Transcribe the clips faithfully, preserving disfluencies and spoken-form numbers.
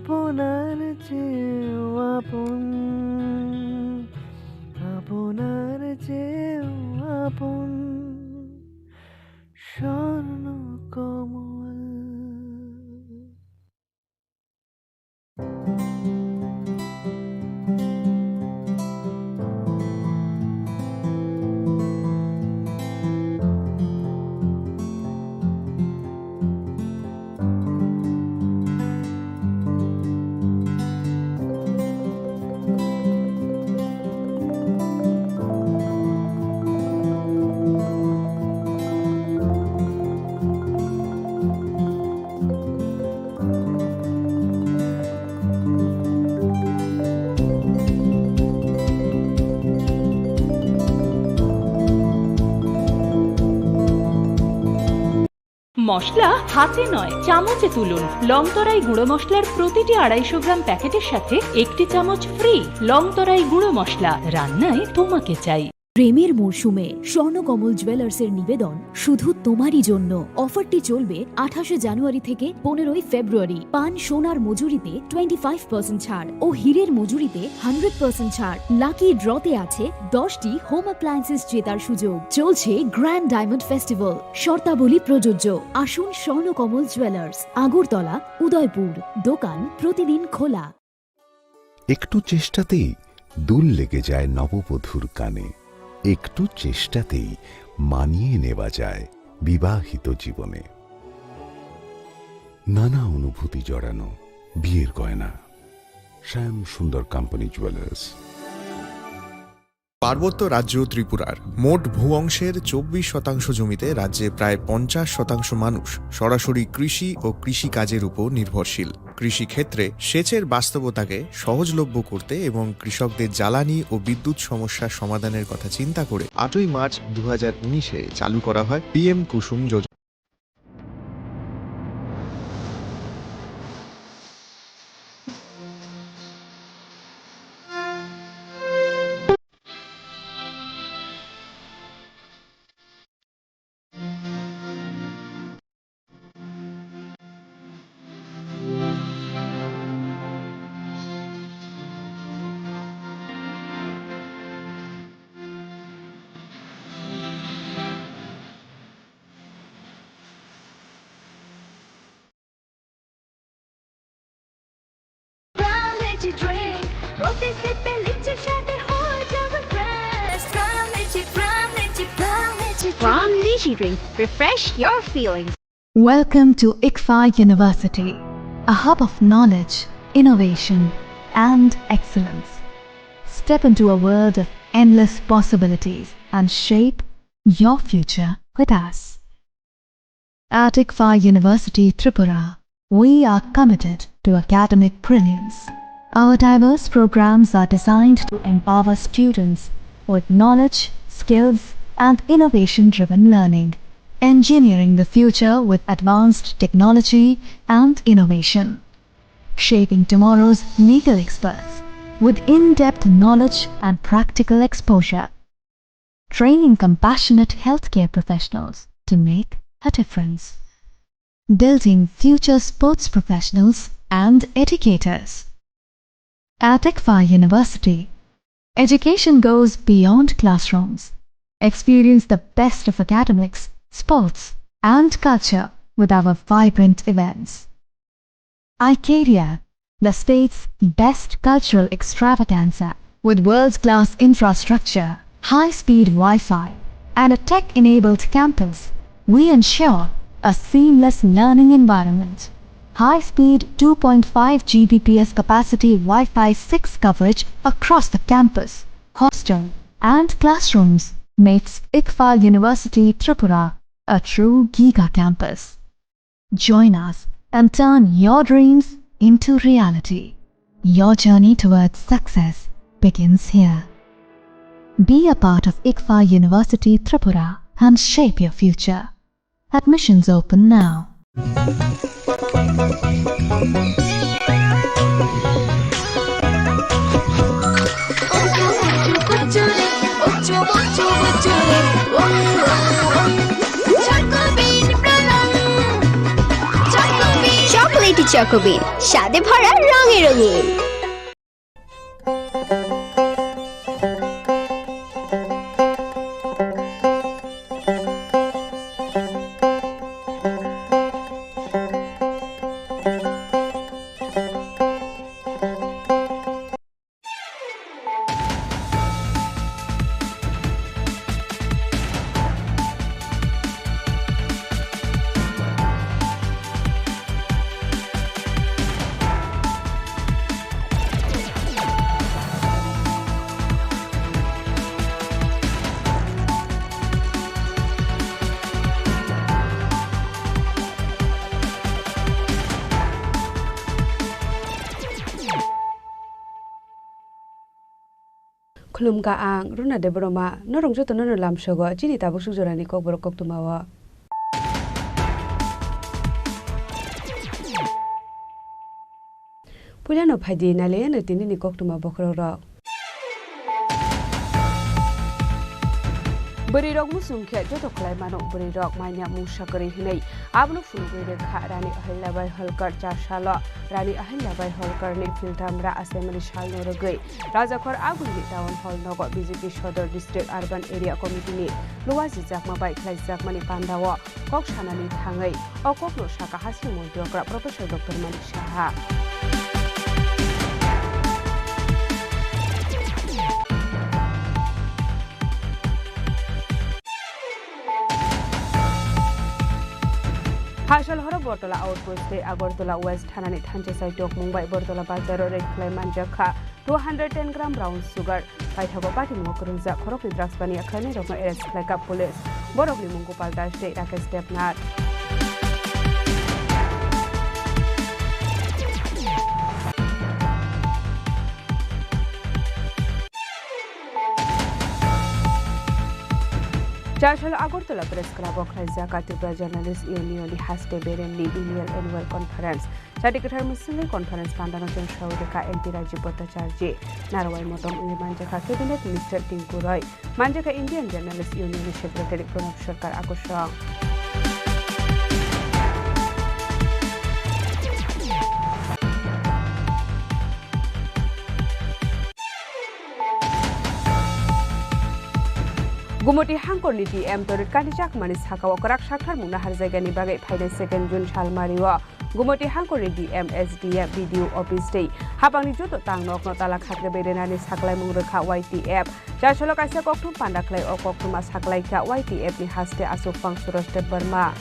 আপনার চেয়েও আপন, আপনার চেয়েও আপন স্বর্ণ কমল। মশলা হাতে নয়, চামচে তুলুন। লংতরাই গুঁড়ো মশলার প্রতিটি আড়াইশো গ্রাম প্যাকেটের সাথে একটি চামচ ফ্রি। লংতরাই গুঁড়ো মশলা, রান্নায় তোমাকে চাই। প্রেমের মরশুমে স্বর্ণকমল জুয়েলার্সের নিবেদন শুধু তোমারই জন্য। অফারটি চলবে আঠাশে জানুয়ারি থেকে পনেরোই ফেব্রুয়ারি। পান সোনার মজুরিতে টোয়েন্টি ফাইভ পার্সেন্ট ছাড় ও হীরের মজুরিতে হান্ড্রেড পার্সেন্ট ছাড়। লাকি ড্রতে আছে দশটি হোম অ্যাপ্লায়েন্সেস জেতার সুযোগ। চলছে গ্র্যান্ড ডায়মন্ড ফেস্টিভ্যাল, শর্তাবলী প্রযোজ্য। আসুন স্বর্ণকমল জুয়েলার্স, আগরতলা, উদয়পুর। দোকান প্রতিদিন খোলা। একটু চেষ্টাতেই দুল লেগে যায় নববধূর কানে, একটু চেষ্টাতেই মানিয়ে নেওয়া যায় বিবাহিত জীবনে। নানা অনুভূতি জড়ানো বিয়ের গয়না। শ্যাম সুন্দর কোম্পানি জুয়েলার্স। পার্বত্য রাজ্য ত্রিপুরার মোট ভূ অংশের চব্বিশ শতাংশ জমিতে রাজ্যে প্রায় পঞ্চাশ শতাংশ মানুষ সরাসরি কৃষি ও কৃষিকাজের উপর নির্ভরশীল। কৃষিক্ষেত্রে সেচের বাস্তবতাকে সহজলভ্য করতে এবং কৃষকদের জ্বালানি ও বিদ্যুৎ সমস্যার সমাধানের কথা চিন্তা করে আটই মার্চ দু হাজার উনিশে চালু করা হয় পিএম কুসুম যোজনা। Prime Energy drink, প্রতি সিপে লিচুর স্বাদে হয়ে যাবে fresh। Prime Energy, Prime Energy, Prime Energy drink। Prime Energy drink, refresh your feelings। Welcome to ICFAI University, a hub of knowledge, innovation, and excellence. Step into a world of endless possibilities and shape your future with us. At ICFAI University Tripura, we are committed to academic brilliance. Our diverse programs are designed to empower students with knowledge, skills, and innovation-driven learning, engineering the future with advanced technology and innovation, shaping tomorrow's legal experts with in-depth knowledge and practical exposure, training compassionate healthcare professionals to make a difference, building future sports professionals and educators. At ICFAI University, education goes beyond classrooms. Experience the best of academics, sports, and culture with our vibrant events. Icaria, the state's best cultural extravaganza, with world-class infrastructure, high-speed Wi-Fi, and a tech-enabled campus, we ensure a seamless learning environment. High-speed two point five G B P S capacity Wi-Fi six coverage across the campus, hostel, and classrooms makes ICFAI University Tripura a true giga campus. Join us and turn your dreams into reality. Your journey towards success begins here. Be a part of ICFAI University Tripura and shape your future. Admissions open now. Chocolatey চকোবিন, স্বাদে ভরা রঙে রঙিন। Khulumkha ang Runa Debbarma, norok jotono no lamsogo chini tabuk suk jorani kokborok koktwmao. Puilano phaidi naliyano tinini koktwma bokhorokrok. Bwrwirok muchung khe joto khlai mano, bwrwirok manya mungsa kwrwi hwnwi abono phunugwi rwkha Rani Ahilyabai Holkar char salo. Rani Ahilyabai Holkarni philtham ra assembly salno rwgwi Rajakhor Agulini Town Hall nogo B J P Sodor District Urban Area Committee ni luajijakma bai khlaijakmani pandao kok sanani thangwi o kokno sakha hasini montri okra Professor Doctor Manik Saha. Hasal horo Bortola Outpost tei Agartala West thanani thansa saitok mung bai Bortola bazaro raid khlai manjakha two hundred ten gram brown sugar. Paithago party mungo kwrwngjak khoroknwi drugs baniya khlainairokno arrest khlaikha police. Borokni mung Gopal Das tei Rakesh Debnath. Char salo Agartala Press Club o khlaijak Tripura Journalist Union ni haste beremni biennial annual conference. Chati kwthar mwswngwi conference pandano chwng sawi rwkha M P Rajiv Bhattacharjee. Narwai motom wngwi manjakha Cabinet Minister Tinku Roy, manjakha Indian Journalist Union ni Secretary Pranab Sarkar Akosong. Gumoti hangkorni D M Torit Kandi Chakmani sakao kwrak sakthar mungna harjaigani bagwi phainai second June salmario Gumoti hangkorni D M, S D M, B D O office tei hapangni joto tangnokno tala khakre berenani saklaimung rwkha Y T F. Char salo kaisa kokthum panda khlai o kokthuma saklaikha Y T F ni haste achukphang Suraj Debbarma.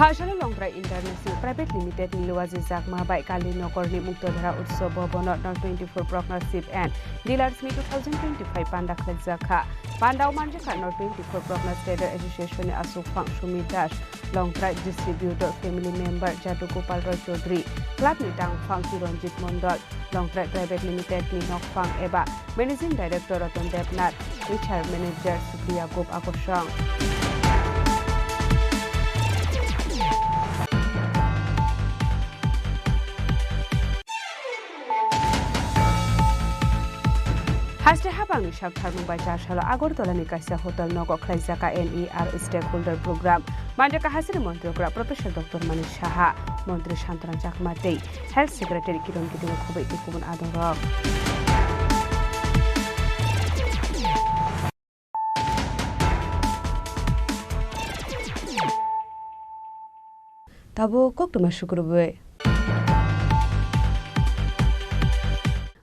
Phasalo Longtrai International Private Limited ni luajijakma bai Kali Nokorni Muktodhara Utsav Bhabono North twenty-four Progna Ship and Dealers Meet two thousand twenty-five panda khlaijak kha. Pandao manjakha North twenty-four Progna Trader Association ni achukphang Sumit Das, Longtrai Distributor Family Member Jadu Gopal Roy Chaudhary, Club ni tangphang Chiranjit Mondol, Longtrai Private Limited ni nokphang eba Managing Director Ratan Debnath, H R Manager Supriya Gop Akosong. Haste hapangni sak tharmung bai char salo Agartala ni kaisa hotel nogo khlaijak kha N E R Stakeholder Program. Manjakha hasini montri okra Professor Doctor Manik Saha, Montri Santana Chakma tei Health Secretary Kiron Kiting khoboi tei kubun adongrok. Tabuk koktwma sukrubwi.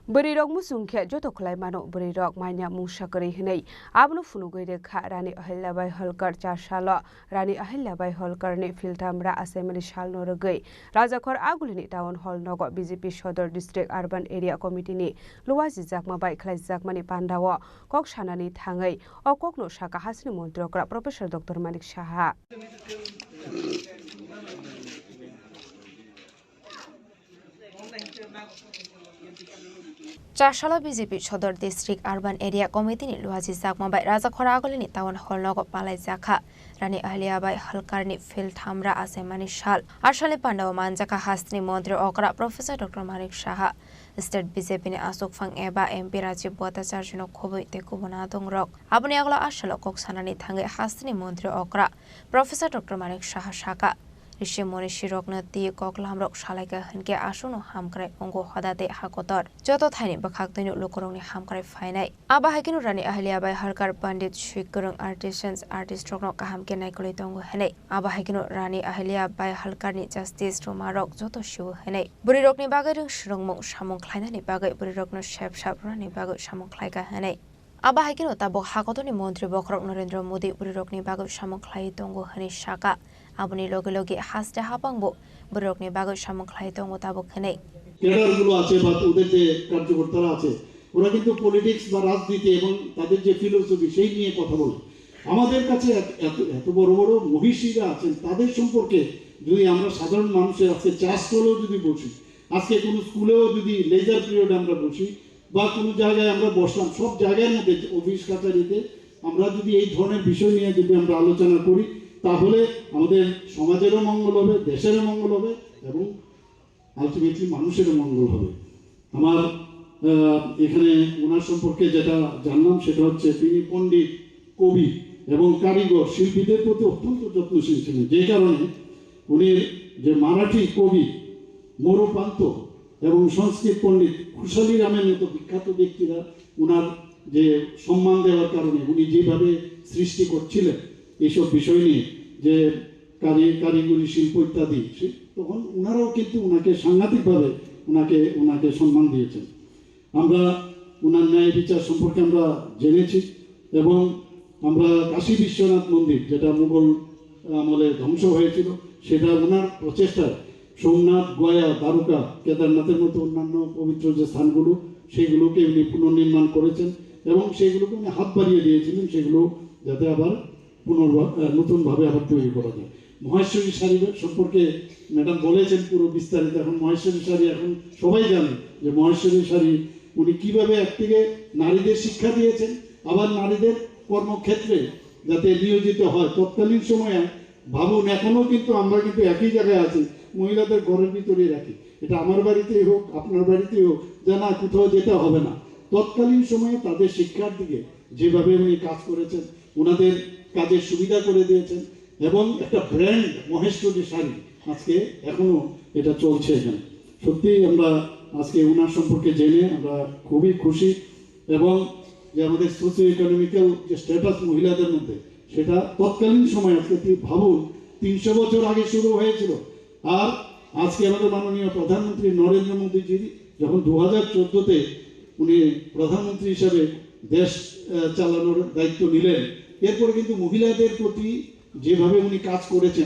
Bwrwirok muchung khe joto khlai mano, bwrwirok manya mungsa kwrwi hwnwi abono phunugwi rwkha Rani Ahilyabai Holkar char salo. Rani Ahilyabai Holkarni philtham ra assembly salno rwgwi Rajakhor Agulini Town Hall nogo B J P Sodor District Urban Area Committee ni luajijakma bai khlaijakmani pandao kok sanani thangwi o kokno sakha hasini montri okra Professor Doctor Manik Saha. Char salo B J P Sodor District Urban Area Committee ni luajijakma bai Rajakhor Agulini Town Hall nogo palaijakha. Rani Ahilya bai Holkarni phil thamra achaimani sal. Asalni pandao manjakha hasteni montri okra Professor Doctor Manik Saha, State B J P ni aswkphang eba M P Rajiv Bhattacharjino khobwi tei kubun adongrok. Aboni yagulo asalo kok sanani thangwi hasteni montri okra Professor Doctor Manik Saha sakha, Rishi Muni sirokno twi koklamrok salaikha hinkhe aswkno hamkrai wngo hoda tei hakotor. Joto thaini bwkhak twino lukurokni hamkrai phainai. Abo hai kheno Rani Ahilya bai Holkar Pandit, swi kwrwng artisans, artist rokno kaham khe naikolwi tongo hinwi. Abo hai kheno Rani Ahilya bai Holkarni justice rwmarok joto sio hinwi. Bwrwirokni bagwi rwng swrwngmung samung khlainani bagwi bwrwirokno sep sap rwnani bagwi samung khlaikha hinwi. Abo hai kheno tabuk hakotorni montri bokhorok Narendra Modi bwrwirokni bagwi samung khlaiwi tongo hinwi sakha. Aboni logi logi haste hapangbo bwrwirokni bagwi samung khlaiwi tongo tabuk hinwi. ক্যাডারগুলো আছে বা ওদের যে কার্যকর্তারা আছে, ওরা কিন্তু পলিটিক্স বা রাজনীতি এবং তাদের যে ফিলোসফি, সেই নিয়ে কথা বলে। আমাদের কাছে এত, এত, এত বড় বড় মহিষীরা আছেন, তাদের সম্পর্কে যদি আমরা সাধারণ মানুষের আজকে চা স্টলেও যদি বসি, আজকে কোনো স্কুলেও যদি লেজার পিরিয়ড আমরা বসি, বা কোনো জায়গায় আমরা বসলাম, সব জায়গার মধ্যে, অফিস কাছারিতে আমরা যদি এই ধরনের বিষয় নিয়ে যদি আমরা আলোচনা করি, তাহলে আমাদের সমাজেরও মঙ্গল হবে, দেশেরও মঙ্গল হবে এবং আলটিমেটলি মানুষেরও মঙ্গল হবে। আমার, আহ, এখানে ওনার সম্পর্কে যেটা জানলাম, সেটা হচ্ছে তিনি পণ্ডিত, কবি এবং কারিগর, শিল্পীদের প্রতি অত্যন্ত যত্নশীল ছিলেন, যে কারণে উনি যে মারাঠি কবি মরুপান্ত এবং সংস্কৃত পণ্ডিত খুশালী রামের মতো বিখ্যাত ব্যক্তিরা ওনার যে সম্মান দেওয়ার কারণে উনি যেভাবে সৃষ্টি করছিলেন এইসব বিষয় নিয়ে, যে কারি-, কারিগরি শিল্প ইত্যাদি, সে-, তখন ওনারাও কিন্তু ওনাকে সাংঘাতিকভাবে ওনাকে, ওনাকে সম্মান দিয়েছেন। আমরা ওনার ন্যায় বিচার সম্পর্কে আমরা জেনেছি এবং আমরা কাশী বিশ্বনাথ মন্দির, যেটা মুঘল আমলে ধ্বংস হয়েছিল, সেটা ওনার প্রচেষ্টায় সোমনাথ, গয়া, দ্বারকা, কেদারনাথের মতো অন্যান্য পবিত্র যে স্থানগুলো, সেগুলোকে উনি পুনর্নির্মাণ করেছেন এবং সেগুলোকে উনি হাত বাড়িয়ে দিয়েছিলেন, সেগুলো যাতে আবার পুনর্বা-, আহ, নতুনভাবে আবার তৈরি করা যায়। মহেশ্বরী শাড়ি সম্পর্কে ম্যাডাম বলেছেন পুরো বিস্তারিত। এখন মহেশ্বরী শাড়ি এখন সবাই জানে যে মহেশ্বরী শাড়ি উনি কিভাবে একদিকে নারীদের শিক্ষা দিয়েছেন, আবার নারীদের কর্মক্ষেত্রে যাতে নিয়োজিত হয়। তৎকালীন সময়ে ভাবুন, এখনো কিন্তু আমরা কিন্তু একই জায়গায় আছি, মহিলাদের ঘরের ভিতরেই রাখি। এটা আমার বাড়িতেই হোক, আপনার বাড়িতেই হোক, যে না, কোথাও যেতে হবে না। তৎকালীন সময়ে তাদের শিক্ষার দিকে যেভাবে উনি কাজ করেছেন, ওনাদের কাজের সুবিধা করে দিয়েছেন এবং একটা ব্র্যান্ড মহেশ্বরী শাড়ি আজকে এখনো এটা চলছে এখানে। সত্যিই আমরা আজকে ওনার সম্পর্কে জেনে আমরা খুবই খুশি এবং যে আমাদের সোশিও ইকোনমিক্যাল যে স্ট্যাটাস মহিলাদের মধ্যে, সেটা তৎকালীন সময়, আজকে আপনি ভাবুন, তিনশো বছর আগে শুরু হয়েছিল। আর আজকে আমাদের মাননীয় প্রধানমন্ত্রী নরেন্দ্র মোদীজি যখন দু হাজার চোদ্দতে উনি প্রধানমন্ত্রী হিসাবে দেশ, আহ, চালানোর দায়িত্ব নিলেন, এরপরে কিন্তু মহিলাদের প্রতি যেভাবে উনি কাজ করেছেন,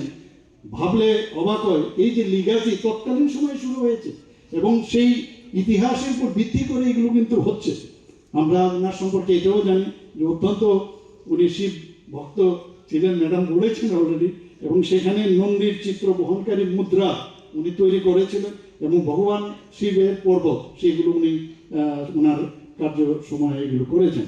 ভাবলে অবাক হয়। এই যে লিগাসি তৎকালীন সময় শুরু হয়েছে এবং সেই ইতিহাসের উপর ভিত্তি করে এগুলো কিন্তু হচ্ছে। আমরা ওনার সম্পর্কে এটাও জানি যে অত্যন্ত উনি শিব ভক্ত ছিলেন, ম্যাডাম বলেছেন অলরেডি, এবং সেখানে নন্দীর চিত্র বহনকারী মুদ্রা উনি তৈরি করেছিলেন এবং ভগবান শিবের পর্বত, সেগুলো উনি, আহ, ওনার কার্য সময়ে এগুলো করেছেন।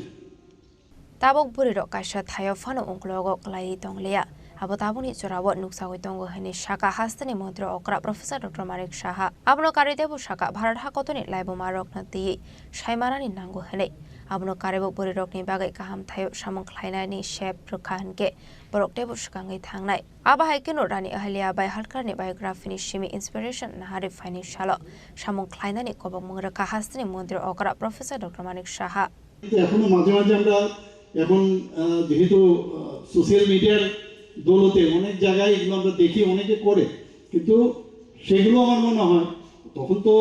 Tabuk bwrwirok kaisa thaio phano ungklogo kwlaiwi tonglia. Abo tabukni jorao nukjagwi tongo hwnwi sakha hasteni montri okra Professor Doctor Manik Saha. Abono karwi teibo sakha Bharat hakotorni laibumarokno twiwi saimanani nango hwnwi. Abono karwibo bwrwirokni bagwi kaham thaio samung khlainani sep rwkha hwnkhe borok teibo swkangwi thangnai. Abo hai kheno Rani Ahilya bai Holkarni biography ni simi inspiration naharwi phaini salo samung khlainani kobokmung rwkha hasteni montri okra Professor Doctor Manik Saha. কিন্তু এখনো মাঝে মাঝে আমরা এখন, আহ, যেহেতু, আহ, সোশ্যাল মিডিয়ার দৌলতে অনেক জায়গায় এগুলো আমরা দেখি, অনেকে করে, কিন্তু সেগুলো আমার মনে হয় তখন তো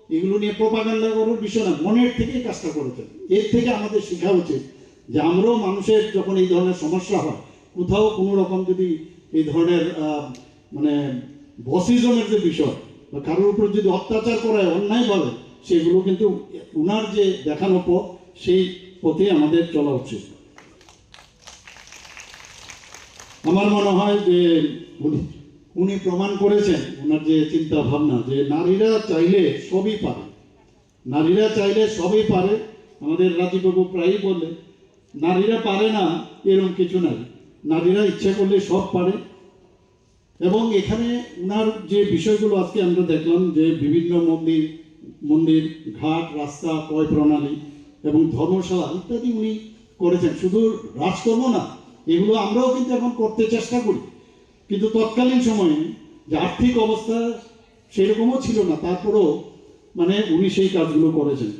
এগুলো নিয়ে প্রপাগান্ডা করার বিষয় না, মনের থেকেই কাজটা করেছেন। এর থেকে আমাদের শেখা উচিত যে আমরাও মানুষের যখন এই ধরনের সমস্যা হয়, কোথাও কোনো রকম যদি এই ধরনের, আহ, মানে বসিজমের যে বিষয় বা কারোর উপর যদি অত্যাচার করা হয় অন্যায়ভাবে, সেগুলো কিন্তু ওনার যে দেখানো পথ, সেই পথে আমাদের চলা উচিত। আমার মনে হয় যে উনি, উনি প্রমাণ করেছেন ওনার যে চিন্তা ভাবনা, যে নারীরা চাইলে সবই পারে, নারীরা চাইলে সবই পারে। আমাদের রাজীববাবু প্রায়ই বলে, "নারীরা পারে না, এরকম কিছু নাই।" নারীরা ইচ্ছা করলে সব পারে। এবং এখানে ওনার যে বিষয়গুলো আজকে আমরা দেখলাম, যে বিভিন্ন মন্দির, মন্দির, ঘাট, রাস্তা, ক্রয় প্রণালী এবং ধর্মশালা ইত্যাদি উনি করেছেন। শুধু রাজকর্ম না, এগুলো আমরাও কিন্তু এখন করতে চেষ্টা করি, কিন্তু তৎকালীন সময়ে যে আর্থিক অবস্থা সেরকমও ছিল না, তারপরেও মানে উনি সেই কাজগুলো করেছেন।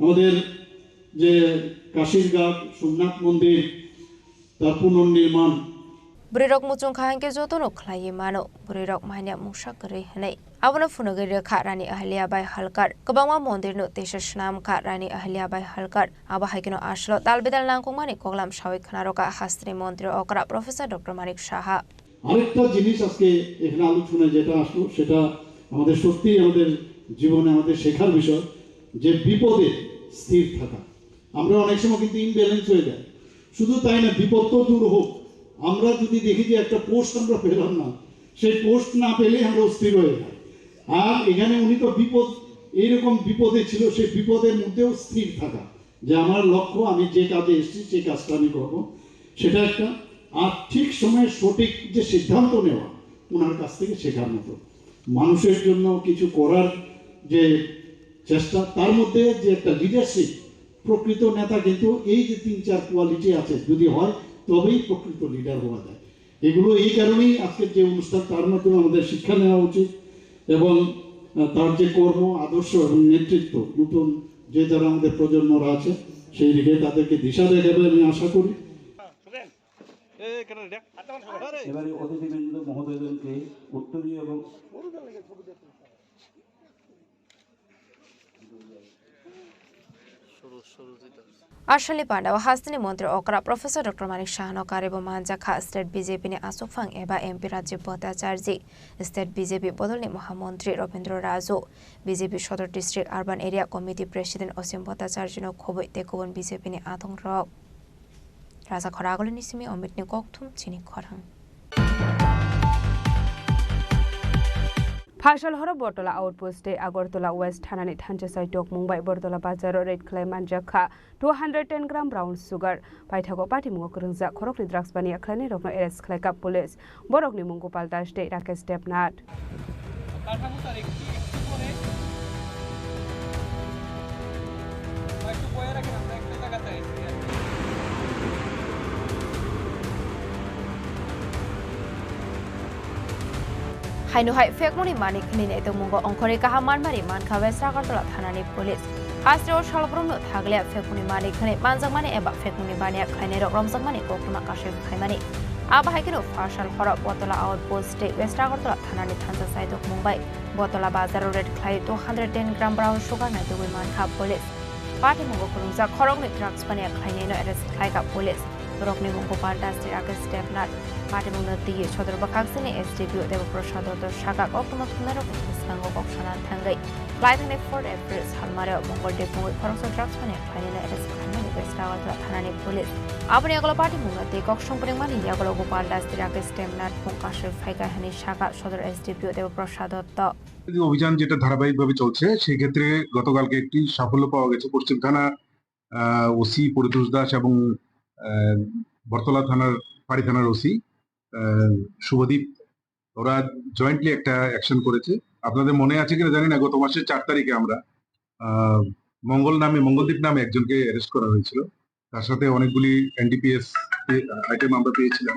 আমাদের যে কাশীর ঘাট, সোমনাথ মন্দির, তার পুনর্নির্মাণ। Bwrwirok muchung kha hinkhe jotono khlaiwi mano, bwrwirok manya mungsa kwrwi hwnwi. Abono phunugwi rwkha Rani Ahilya bai Halkar. Kwbangma mondirno teisa swnamkha Rani Ahilya bai Halkar. Abo hai kheno asolo tal bedal nangkukmani koklam sawi khwnarokha hasteni montri okra Professor Doctor Manik Saha. আরেকটা জিনিস আজকে এখানে আলোচনায় যেটা আসলো, সেটা আমাদের সত্যিই আমাদের জীবনে আমাদের শেখার বিষয়, যে বিপদে স্থির থাকা। আমরা অনেক সময় কিন্তু ইমব্যালেন্স হয়ে যায়। শুধু তাই না, বিপদ তো দূর হোক, আমরা যদি দেখি যে একটা পোস্ট আমরা পেলাম না, সেই পোস্ট না পেলেই আমরা অস্থির হয়ে যাই। আর এখানে উনি তো বিপদ, এইরকম বিপদে ছিল, সেই বিপদের মধ্যেও স্থির থাকা, যে আমার লক্ষ্য, আমি যে কাজে এসেছি সেই কাজটা আমি করব, সেটা একটা। আর ঠিক সময়ে সঠিক যে সিদ্ধান্ত নেওয়া, ওনার কাছ থেকে শেখার মতো। মানুষের জন্য কিছু করার যে চেষ্টা, তার মধ্যে যে একটা লিডারশিপ, প্রকৃত নেতা কিন্তু এই যে তিন চার কোয়ালিটি আছে, যদি হয়, তবেই প্রকৃত লিডার হওয়া যায়। এগুলো এই কারণেই আজকের যে অনুষ্ঠান, তার মাধ্যমে আমাদের শিক্ষা নেওয়া উচিত এবং, আহ, তার যে কর্ম, আদর্শ এবং নেতৃত্ব, নতুন যে যারা আমাদের প্রজন্মরা আছে, সেই দিকে তাদেরকে দিশা দেখাবে, আমি আশা করি। এবারে অতিথিবৃন্দ মহোদয়গণকে উত্তরীয় এবং Aswkni pandao hasteni montri okra Professor Doctor Manik Sahano karwi bo manjakha state B J P ni achukphang eba M P Rajiv Bhattacharjee, state B J P bodolni mohamontri Robindra Raju, B J P Sodor District Urban Area Committee President Osim Bhattacharjee no khobwi tei kubun B J P ni adongrok. Raja Khoragulini simi Omitni kokthum chini khorang. Phaisal horo Bortola Outpost tei Agartala West thanani thansa saitok mungbai Bortola bazaro raid khlai manjakha two hundred ten gram brown sugar. Paithago patimungo kwrwngjak khoroknwi drugs baniya khlainairokno arrest khlaikha police. Borokni mung Gopal Das tei Rakesh Debnath. Haino hai phekmoni manik hwnwi naitokmungo ongkhorwi kaham manmari mankha West Agartala thanani police. Hasteo salbrumno thaglia phekmoni manik hwnwi manjakmani eba phekmoni baniya khlainairok romjakmani koktwma kasui khlaimani. Abo hai kheno phaisal horo Bortola Outpost tei West Agartala thanani thansa saitok mungbai Bortola bazaro raid khlai two hundred ten gram brown sugar naitugwi mankha police. Patimungo kwrwngjak khoroknwi drugs baniya khlainaino arrest khlaikha police. Borokni mung Gopal Das tei Rakesh Debnath. Patimungno twiwi sodor bwkhaksini S D P O Debaprasad Dotto sakha koktwma thumnairokni bwskango kok sana thangwi. Laithangni four April salmareo Mongol depungwi khoroksa drugs mani khlainani arrest khlaimani West Agartala thanani police. Aboni yagulo patimungno tei kok songpringmani yagulo Gopal Das tei Rakesh Debnath mung kasui phaikha hwnwi sakha sodor S D P O Debaprasad Dotto. এই যে অভিযান যেটা ধারাবাহিকভাবে চলছে, সেই ক্ষেত্রে গতকালকে একটি সাফল্য পাওয়া গেছে। পশ্চিম থানা আহ, ওসি পরিতোষ দাস এবং, আহ, বরতলা থানার, পাড়ি থানার ওসি, আহ, শুভদীপ, ওরা জয়েন্টলি একটা অ্যাকশন করেছে। আপনাদের মনে আছে কিনা জানি না, গত মাসের চার তারিখে আমরা, আহ, মঙ্গল নামে, মঙ্গলদীপ নামে একজনকে অ্যারেস্ট করা হয়েছিল। তার সাথে অনেকগুলি এনডিপিএস আইটেম আমরা পেয়েছিলাম।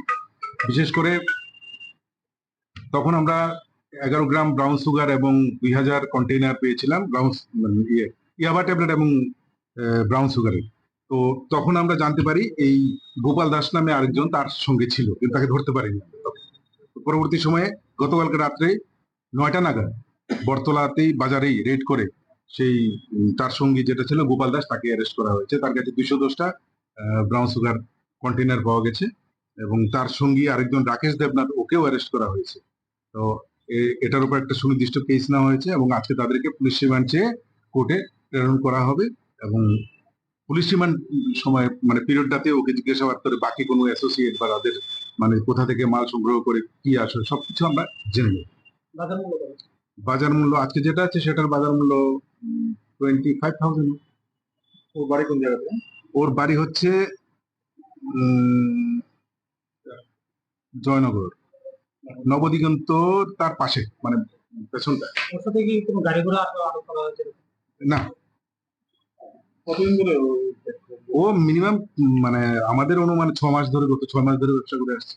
বিশেষ করে তখন আমরা এগারো গ্রাম ব্রাউন সুগার এবং দুই হাজার কন্টেইনার পেয়েছিলাম, ব্রাউন, মানে, ইয়ে, ইয়াবা ট্যাবলেট এবং, আহ, ব্রাউন সুগারের। তো তখন আমরা জানতে পারি এই গোপাল দাস নামে আরেকজন তার সঙ্গে ছিল, কিন্তু তাকে ধরতে পারিনি আমরা তখন। তো পরবর্তী সময়ে গতকালকে রাত্রে নয়টা নাগাদ বটতলাতেই বাজারেই রেড করে সেই, উম, তার সঙ্গী যেটা ছিল গোপাল দাস, তাকে অ্যারেস্ট করা হয়েছে। তার কাছে দুইশো দশটা, আহ, ব্রাউন সুগার কন্টেইনার পাওয়া গেছে এবং তার সঙ্গী আরেকজন রাকেশ দেবনাথ, ওকেও অ্যারেস্ট করা হয়েছে। তো এ-, এটার উপর একটা সুনির্দিষ্ট কেস নেওয়া হয়েছে এবং আজকে তাদেরকে পুলিশ রিমান্ড চেয়ে কোর্টে প্রেরণ করা হবে এবং পুলিশ রিমান্ড সময়, মানে, পিরিয়ডটাতে ওকে জিজ্ঞাসাবাদ করে বাকি কোনো অ্যাসোসিয়েট বা তাদের, মানে, কোথা থেকে মাল সংগ্রহ করে কি আসে সবকিছু আমরা জেনে নেব। বাজার মূল্য কত? বাজার মূল্য আজকে যেটা আছে সেটার বাজার মূল্য, উম, টোয়েন্টি ফাইভ থাউজেন্ড। ওর বাড়ি কোন জায়গাতে? ওর বাড়ি হচ্ছে, উম, জয়নগর, নবদিগন্ত তার পাশে, মানে পেছনটা। ওর সাথে কি কোনো গাড়ি ঘোড়া আরো আরো করা হয়েছে? না। কতদিন ধরে ও ব্যবসা করে? ও মিনিমাম, মানে, আমাদের অনুমানে ছ মাস ধরে, গত ছ মাস ধরে ব্যবসা করে আসছে।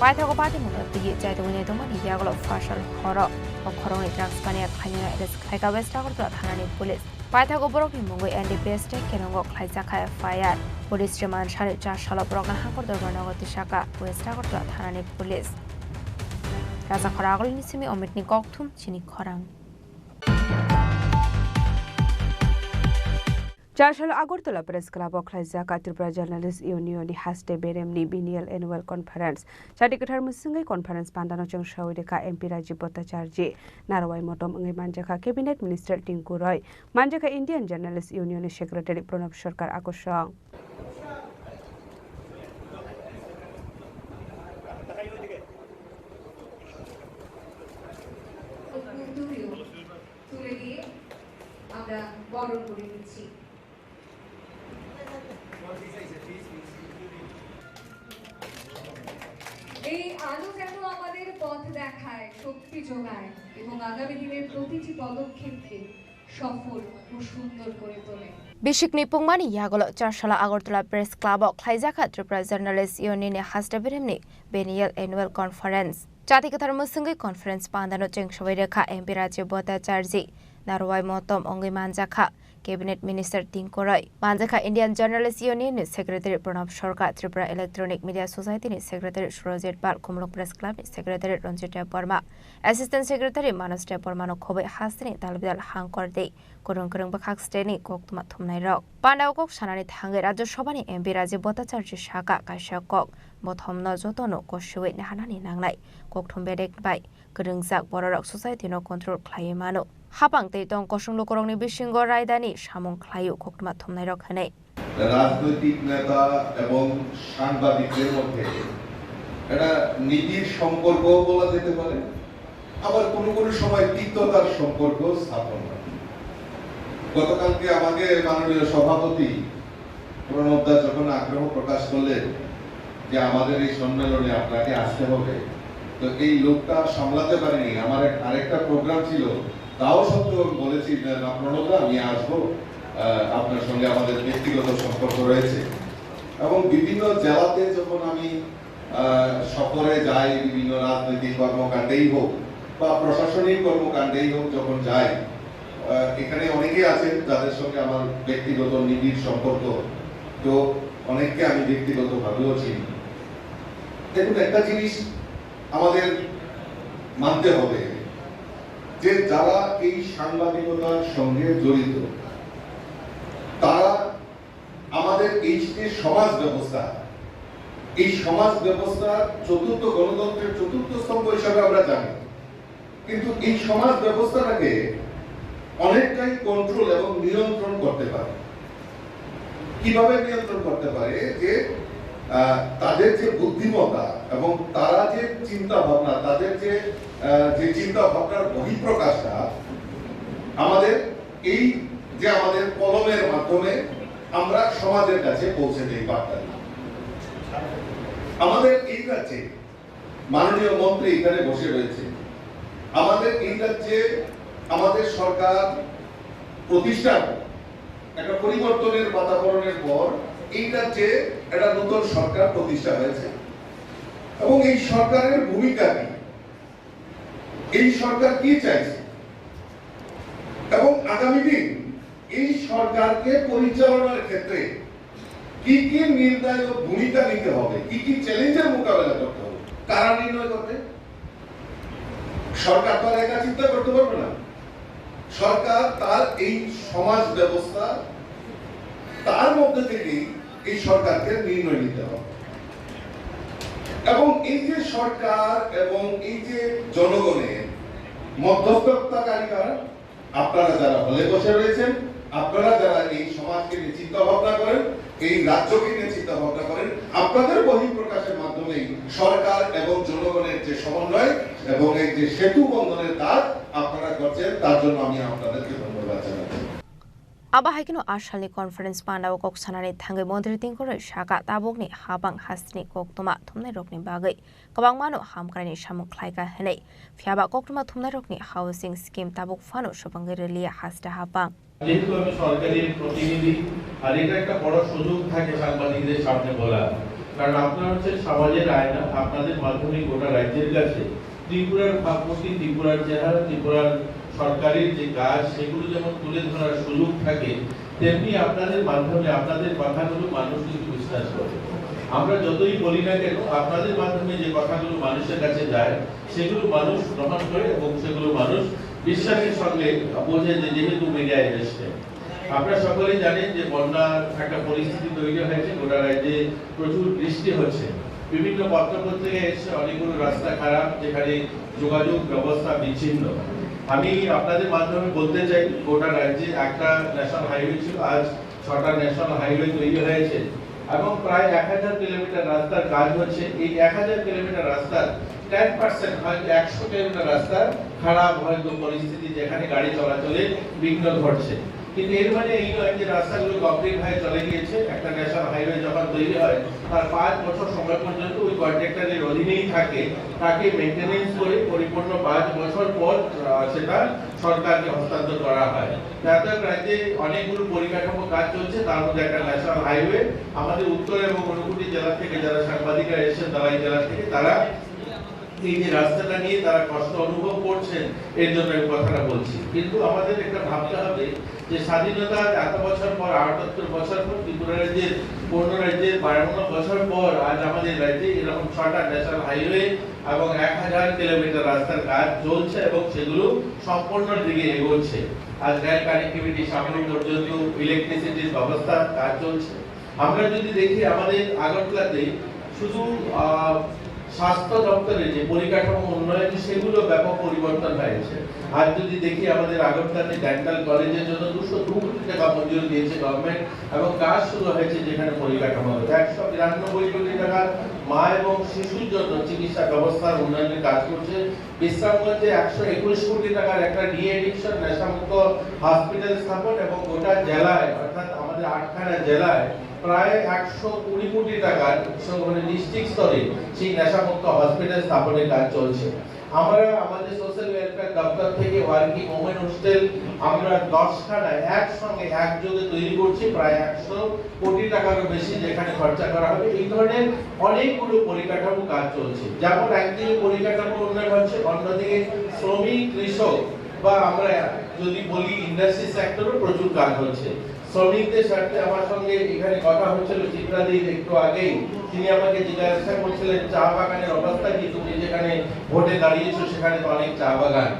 Paithago patimungno twi chaitugwi naitongmani yagulo phasal horo. O khoroknwi drugs paniya khlainani arrest khlaikha West Agartala thanani police. Paithago borokni mungwi N D P S tei Kenongo khlaijakha F I R. Police rwmansani chasalo borokno Hangkor Dorbar nogo tisakha West Agartala thanani police. Rajakhor agulini simi Omitni kokthum chini khorang. Chasalo Agartala Press Club o khlaijak Tripura Journalist Union ni haste beremni biennial annual conference. Chati kwthar mwswngwi conference pandano chwngsawi rwkha M P Rajiv Bhattacharjee. Narwai motom wngwi manjakha Cabinet Minister Tinku Roy, manjakha Indian Journalist Union ni Secretary Pranab Sarkar akosong. তুলে দিয়ে আমরা বরণ করে নিচ্ছি। এই আলো যেন আমাদের পথ দেখায়, শক্তি যোগায় এবং আগামী দিনের প্রতিটি পদক্ষেপকে সফল ও সুন্দর করে তোলে। Bisikni pungmani yagulo Chasala Agartala Press Club o khlaijakha Tripura Journalist Union ni haste beremni biennial annual conference. Chati kwthar mwswngwi conference pandano chwngsawi rwkha M P Rajiv Bhattacharjee, narwai motom wngwi manjakha Cabinet Minister Tinku Roy, manjakha Indian Journalist Union ni Secretary Pranab Sarkar, Tripura Electronic Media Society ni Secretary Surajit Pal, Khumulwng Press Club ni Secretary Ranjit Debbarma, Assistant Secretary Manas Debbarmano khobwi hasteni dalbidal hangkor di kwrwng kwrwng bwkhak steni koktwma thumnairok. Pandao kok sanani thangwi Rajya Sabhani M P Rajiv Bhattacharjee sakha kaisa kok, bothomno jotono kosiwi naharnani nangnai, kokthum bedek bai kwrwngjak bororok society-no control khlaiwi mano. Hapang tei tong kosong lukurokni bisingo raidani samung khlaio koktwma thumnairok hwnwi. রাজনৈতিক নেতা এবং সাংবাদিকদের মধ্যে একটা নিবিড় সম্পর্ক বলা যেতে পারে, আবার কোনো কোনো সময় তিক্ততার সম্পর্ক স্থাপন হয়। গতকালকে আমাকে মাননীয় সভাপতি প্রণব দা যখন আগ্রহ প্রকাশ করলেন যে আমাদের এই সম্মেলনে আপনাকে আসতে হবে, তো এই লোকটা সামলাতে পারিনি। আমার এক, আরেকটা প্রোগ্রাম ছিল, তাও সত্ত্বেও আমি বলেছি যে, "না, প্রণব দা, আমি আসবো, আহ, আপনার সঙ্গে আমাদের ব্যক্তিগত সম্পর্ক রয়েছে।" এবং বিভিন্ন জেলাতে যখন আমি, আহ, সফরে যাই, বিভিন্ন রাজনৈতিক কর্মকাণ্ডেই হোক বা প্রশাসনিক কর্মকাণ্ডেই হোক, যখন যাই, আহ, এখানে অনেকেই আছেন যাদের সঙ্গে আমার ব্যক্তিগত নিবিড় সম্পর্ক, তো অনেককে আমি ব্যক্তিগতভাবেও চিনি। দেখুন, একটা জিনিস আমাদের মানতে হবে যে যারা এই সাংবাদিকতার সঙ্গে জড়িত, তারা আমাদের এই যে সমাজ ব্যবস্থা, এই সমাজ ব্যবস্থার চতুর্থ, গণতন্ত্রের চতুর্থ স্তম্ভ হিসাবে আমরা জানি, কিন্তু এই সমাজ ব্যবস্থাটাকে অনেকটাই কন্ট্রোল এবং নিয়ন্ত্রণ করতে পারে। কিভাবে নিয়ন্ত্রণ করতে পারে? যে, আহ, তাদের যে বুদ্ধিমত্তা এবং তারা যে চিন্তা ভাবনা, তাদের যে, আহ, যে চিন্তা ভাবনার বহিঃপ্রকাশটা আমাদের এই যে আমাদের কলমের মাধ্যমে আমরা সমাজের কাছে পৌঁছে দেই বার্তা। আমাদের এই রাজ্যে মাননীয় মন্ত্রী এখানে বসে রয়েছে। আমাদের এই রাজ্যে আমাদের সরকার প্রতিষ্ঠার পর, একটা পরিবর্তনের বাতাবরণের পর এই রাজ্যে একটা নতুন সরকার প্রতিষ্ঠা হয়েছে। এবং এই সরকারের ভূমিকা কি, এই সরকার কি চাইছে এবং আগামী দিন এই সরকারকে পরিচালনার ক্ষেত্রে কি কি নির্ণায়ক ভূমিকা নিতে হবে, কি কি চ্যালেঞ্জের মোকাবেলা করতে হবে, কারা নির্ণয় করবে? সরকার তো আর একা চিন্তা করতে পারবে না। সরকার তার এই সমাজ ব্যবস্থা, তার মধ্যে থেকেই এই সরকারকে নির্ণয় নিতে হবে। এবং এই যে সরকার এবং এই যে জনগণের মধ্যস্থতাকারী কারা, আপনারা যারা হলে বসে রয়েছেন, আপনারা যারা এই সমাজকে নিয়ে চিন্তা ভাবনা করেন, এই রাজ্যকে নিয়ে চিন্তা ভাবনা করেন, আপনাদের বহিঃপ্রকাশের মাধ্যমেই সরকার এবং জনগণের যে সমন্বয় এবং এই যে সেতু বন্ধনের কাজ আপনারা করছেন, তার জন্য আমি আপনাদেরকে ধন্যবাদ জানাচ্ছি। Abo hai kheno asalni conference pandao kok sanani thangwi montri Tengkuroi saka tabukni habang hasteni koktwma thumnairokni bagwi kwbangmano hamkraini samung khlaikha hwnwi. Phiyaba koktwma thumnairokni housing scheme tabuk phano swbangwi rwliya haste habang. যেহেতু আমি সরকারি প্রতিনিধি, আর এটা একটা বড় সুযোগ থাকে সাংবাদিকদের সামনে বলা, কারণ আপনারা হচ্ছেন সমাজের আয়না। আপনাদের মাধ্যমে গোটা রাজ্যের কাছে ত্রিপুরার ভাবমূর্তি, ত্রিপুরার চেহারা, ত্রিপুরার সরকারের যে কাজ, সেগুলো যেমন তুলে ধরার সুযোগ থাকে, তেমনি আপনাদের মাধ্যমে আপনাদের কথাগুলো মানুষ কিন্তু বিশ্বাস করে। আমরা যতই বলি না কেন, আপনাদের মাধ্যমে যে কথাগুলো মানুষের কাছে যায়, সেগুলো মানুষ গ্রহণ করে এবং সেগুলো মানুষ বিশ্বাসের সঙ্গে বোঝে যে যেহেতু মিডিয়ায় এসছে। আপনারা সকলেই জানেন যে বন্যার একটা পরিস্থিতি তৈরি হয়েছে, গোটা রাজ্যে প্রচুর বৃষ্টি হচ্ছে। বিভিন্ন পত্রপত্রিকায় এসছে অনেকগুলো রাস্তা খারাপ, যেখানে যোগাযোগ ব্যবস্থা বিচ্ছিন্ন। আমি আপনাদের মাধ্যমে বলতে চাই, গোটা রাজ্যে একটা ন্যাশনাল হাইওয়ে ছিল, আজ ছটা ন্যাশনাল হাইওয়ে তৈরি হয়েছে এবং প্রায় এক হাজার কিলোমিটার রাস্তার কাজ হচ্ছে। এই এক হাজার কিলোমিটার রাস্তার টেন পার্সেন্ট, হয়তো একশো কিলোমিটার রাস্তা খারাপ হয়তো পরিস্থিতি, যেখানে গাড়ি চলাচলে বিঘ্ন ঘটছে। কিন্তু এর মানে এই নয় যে রাস্তাগুলো কংক্রিট হয়ে চলে গিয়েছে। একটা ন্যাশনাল হাইওয়ে যখন তৈরি হয়, তার পাঁচ বছর সময় পর্যন্ত ওই কন্ট্রাক্টরের অধীনেই থাকে, তাকে মেইনটেনেন্স করে পরিপূর্ণ পাঁচ বছর পর, আহ, সেটা সরকারকে হস্তান্তর করা হয়। যাতায়াত রাজ্যে অনেকগুলো পরিকাঠামো কাজ চলছে, তার মধ্যে একটা ন্যাশনাল হাইওয়ে। আমাদের উত্তর এবং ঊনকোটি জেলা থেকে যারা সাংবাদিকরা এসেছেন, তারাই জেলা থেকে, তারা এই যে রাস্তাটা নিয়ে তারা কষ্ট অনুভব করছেন, এর জন্য আমি কথাটা বলছি। কিন্তু আমাদের একটা ভাবতে হবে যে স্বাধীনতার এত বছর পর, আটাত্তর বছর পর, ত্রিপুরা রাজ্যের পূর্ণ রাজ্যের বায়ান্ন বছর পর আজ আমাদের রাজ্যে এরকম ছটা ন্যাশনাল হাইওয়ে এবং এক হাজার কিলোমিটার রাস্তার কাজ চলছে এবং সেগুলো সম্পূর্ণর দিকে এগোচ্ছে। আজ রেল কানেক্টিভিটি সামনে পর্যন্ত, ইলেকট্রিসিটির ব্যবস্থা কাজ চলছে। আমরা যদি দেখি আমাদের আগরতলাতে শুধু, আহ, স্বাস্থ্য দপ্তরে যে পরিকাঠামো উন্নয়ন, সেগুলো ব্যাপক পরিবর্তন হয়েছে। আর যদি দেখি আমাদের আগরতলাতে ডেন্টাল কলেজের জন্য দুশো দু কোটি টাকা মঞ্জুর দিয়েছে গভর্নমেন্ট এবং কাজ শুরু হয়েছে যেখানে পরিকাঠামো হয়েছে। একশো বিরানব্বই কোটি টাকার মা এবং শিশুর জন্য চিকিৎসা ব্যবস্থার উন্নয়নের কাজ করছে। বিশ্রামগঞ্জে একশো একুশ কোটি টাকার একটা ডি অ্যাডিকশন নেশামুক্ত হসপিটাল স্থাপন এবং গোটা জেলায়, অর্থাৎ আমাদের আটখানা জেলায় প্রায় একশো কুড়ি কোটি টাকার সঙ্গে ডিস্ট্রিক্ট স্তরে সেই নেশামুক্ত হসপিটাল স্থাপনের কাজ চলছে। আমরা আমাদের সোশ্যাল ওয়েলফেয়ার দপ্তর থেকে ওয়ার্কিং ওমেন হোস্টেল আমরা দশখানা একসঙ্গে একযোগে তৈরি করছি, প্রায় একশো কোটি টাকারও বেশি যেখানে খরচা করা হবে। এই ধরনের অনেকগুলো পরিকাঠামো কাজ চলছে, যেমন একদিকে পরিকাঠামো উন্নয়ন হচ্ছে, অন্যদিকে শ্রমিক, কৃষক বা আমরা যদি বলি ইন্ডাস্ট্রি সেক্টরও প্রচুর কাজ হচ্ছে। শ্রমিকদের স্বার্থে আমার সঙ্গে এখানে কথা হচ্ছিল চিত্রাদির একটু আগেই, তিনি আমাকে জিজ্ঞাসা করছিলেন চা বাগানের অবস্থা কি, তুমি যেখানে ভোটে দাঁড়িয়েছো সেখানে তো অনেক চা বাগান।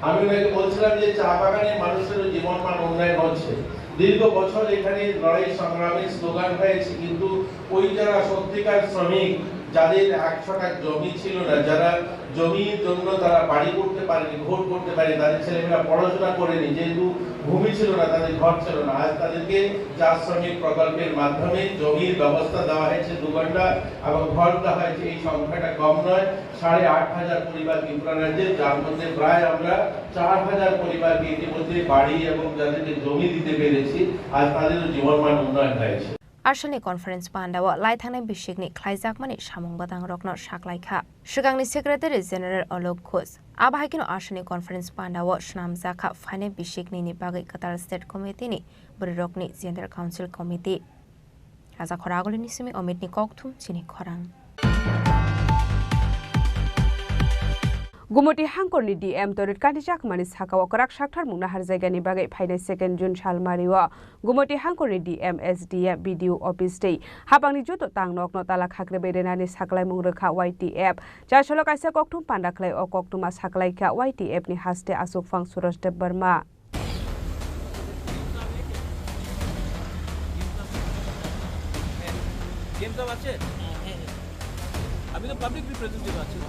আমি ওনাকে বলছিলাম যে চা বাগানে মানুষেরও জীবনমান উন্নয়ন হচ্ছে। দীর্ঘ বছর এখানে লড়াই সংগ্রামের স্লোগান হয়েছে, কিন্তু ওই যারা সত্যিকার শ্রমিক, যাদের এক ছটাক জমি ছিল না, যারা জমির জন্য তারা বাড়ি করতে পারেনি, ঘর করতে পারেনি, তাদের ছেলেমেয়েরা পড়াশোনা করেনি, যেহেতু ভূমি ছিল না, তাদের ঘর ছিল না, আজ তাদেরকে চা শ্রমিক প্রকল্পের মাধ্যমে জমির ব্যবস্থা দেওয়া হয়েছে দু ঘন্টা এবং ঘর দেওয়া হয়েছে। এই সংখ্যাটা কম নয়, সাড়ে আট হাজার পরিবার ত্রিপুরা রাজ্যে, যার মধ্যে প্রায় আমরা চার হাজার পরিবারকে ইতিমধ্যে বাড়ি এবং যাদেরকে জমি দিতে পেরেছি, আজ তাদেরও জীবনমান উন্নয়ন হয়েছে। Asalni conference pandao lai thangnai bisikni khlaijakmani samung bwtangrokno saklaikha Swkangni Secretary General Alok Ghosh. Abo hai kheno asalni conference pandao swnamjakha phainai bisiknini bagwi kwtal state committee ni bwrwirokni Gender Council Committee. Raja Khoragulini simi Omitni kokthum chini khorang. Gumoti hangkorni D M Torit Kanti Chakmani sakao kwrak sakthar mungna harjaigani bagwi phainai second June salmario Gumoti hangkorni D M, S D M, B D O office tei hapangni joto tangnokno tala khakrwi bai rwnani saklaimung rwkha Y T F. Chasolo kaisa kokthum panda khlai o koktwma saklaikha Y T F ni haste achukphang Suraj Debbarma. Game তো আছে। আমি তো public representative আছি।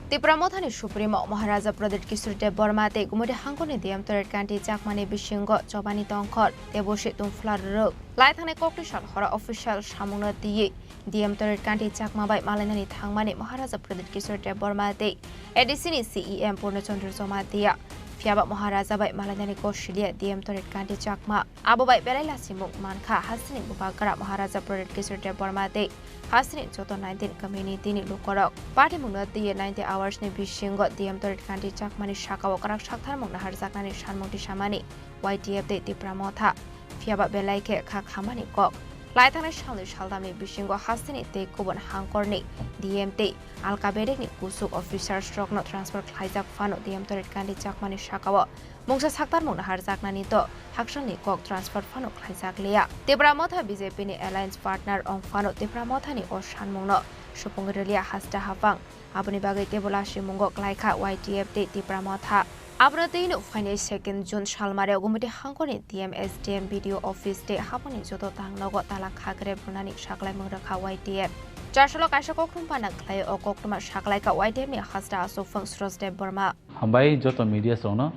Tipra Mothani Supremo Maharaja Pradyut Kishore Debbarma tei Gumoti hangkoni D M Toret Kanti Chakmani bisingo chobani tongkhor tei bosi tungphla rwrwk. Lai thangnai kokni sal horo official samungno twiwi D M Toret Kanti Chakma bai malainani thangmani Maharaja Pradyut Kishore Debbarma tei A D C ni C E M Purno Chandra Jamatia. Phiyaba Maharaja bai malainani kosiliya D M Toret Kanti Chakma. Abo bai belai lasimung mankha hasteni bubagra Maharaja Pradyut Kishore Debbarma tei hasteni joto nineteen community ni lukorok. Party mungno twiwi ninety hours ni bisingo D M Toret Kanti Chakmani sakao kwrak saktharmung naharjaknani sanmung tisamani Y T F tei Tipra Motha. Phiyaba belai khe kha khamani kok. Lai thangnai salnwi saldamni bisingo hasteni tei kubun hangkorni D M tei alka bedekni kusuk officers rokno transfer khlaijak phano D M Toret Kanti Chakmani sakao mungsa saktarmung naharjaknani to haksalni kok transfer phano khlaijak liya. Tipra Motha B J P ni alliance partner wng phano Tipra Mothani o sanmungno supung rwliya hasta hapang. Aboni bagwi teibo lasimungo klaikha Y T F tei Tipra Motha. Abono tei nuk phainai second June salmare Gumoti hangkoni D M, S D M, B D O office tei haponi joto tangnogo tala khagrep rwnani saklaimung rwkha Y T F. Charsalo kaisa koktwma pana khlai o koktwma saklaikha Y T F ni hasta aswk phang Suraj Debbarma. Hambai joto media rokno.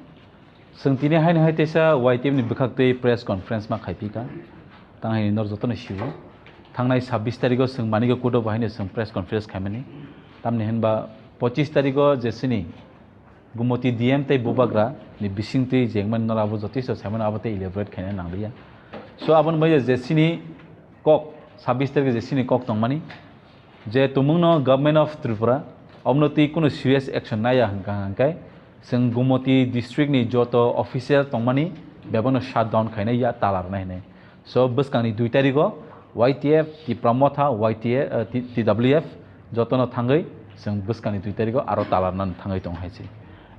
Chwng tini haino hai teisa Y T F ni bwkhak twi press conference ma khai phi kha. Tang hai nor jotono sio. Thangnai sabbish tarikh o chwng Manikya Kudo bo haino chwng press conference khai mani. Tamni hinba pochish tarikh o je chini Gumoti D M tei Bubagra ni bising twi jengmani nor abo jotiso saimano abo tei elaborate khaina nangliya. So aboni bai je chini kok sabbish tarikh je chini kok tongmani. Je tumungno Government of Tripura omno twi kunu serious action naiya hwnkha hwnkhe chwng Gumoti district ni joto official tongmani bebakno shutdown khainai ya tala rwnai hinwi. So bwskangni dui tarikh o Y T F, Tipra Motha, Y T F, eh, T-, T W F jotono thangwi chwng bwskangni dui tarikh o aro tala rwnani thangwi tongo hai se.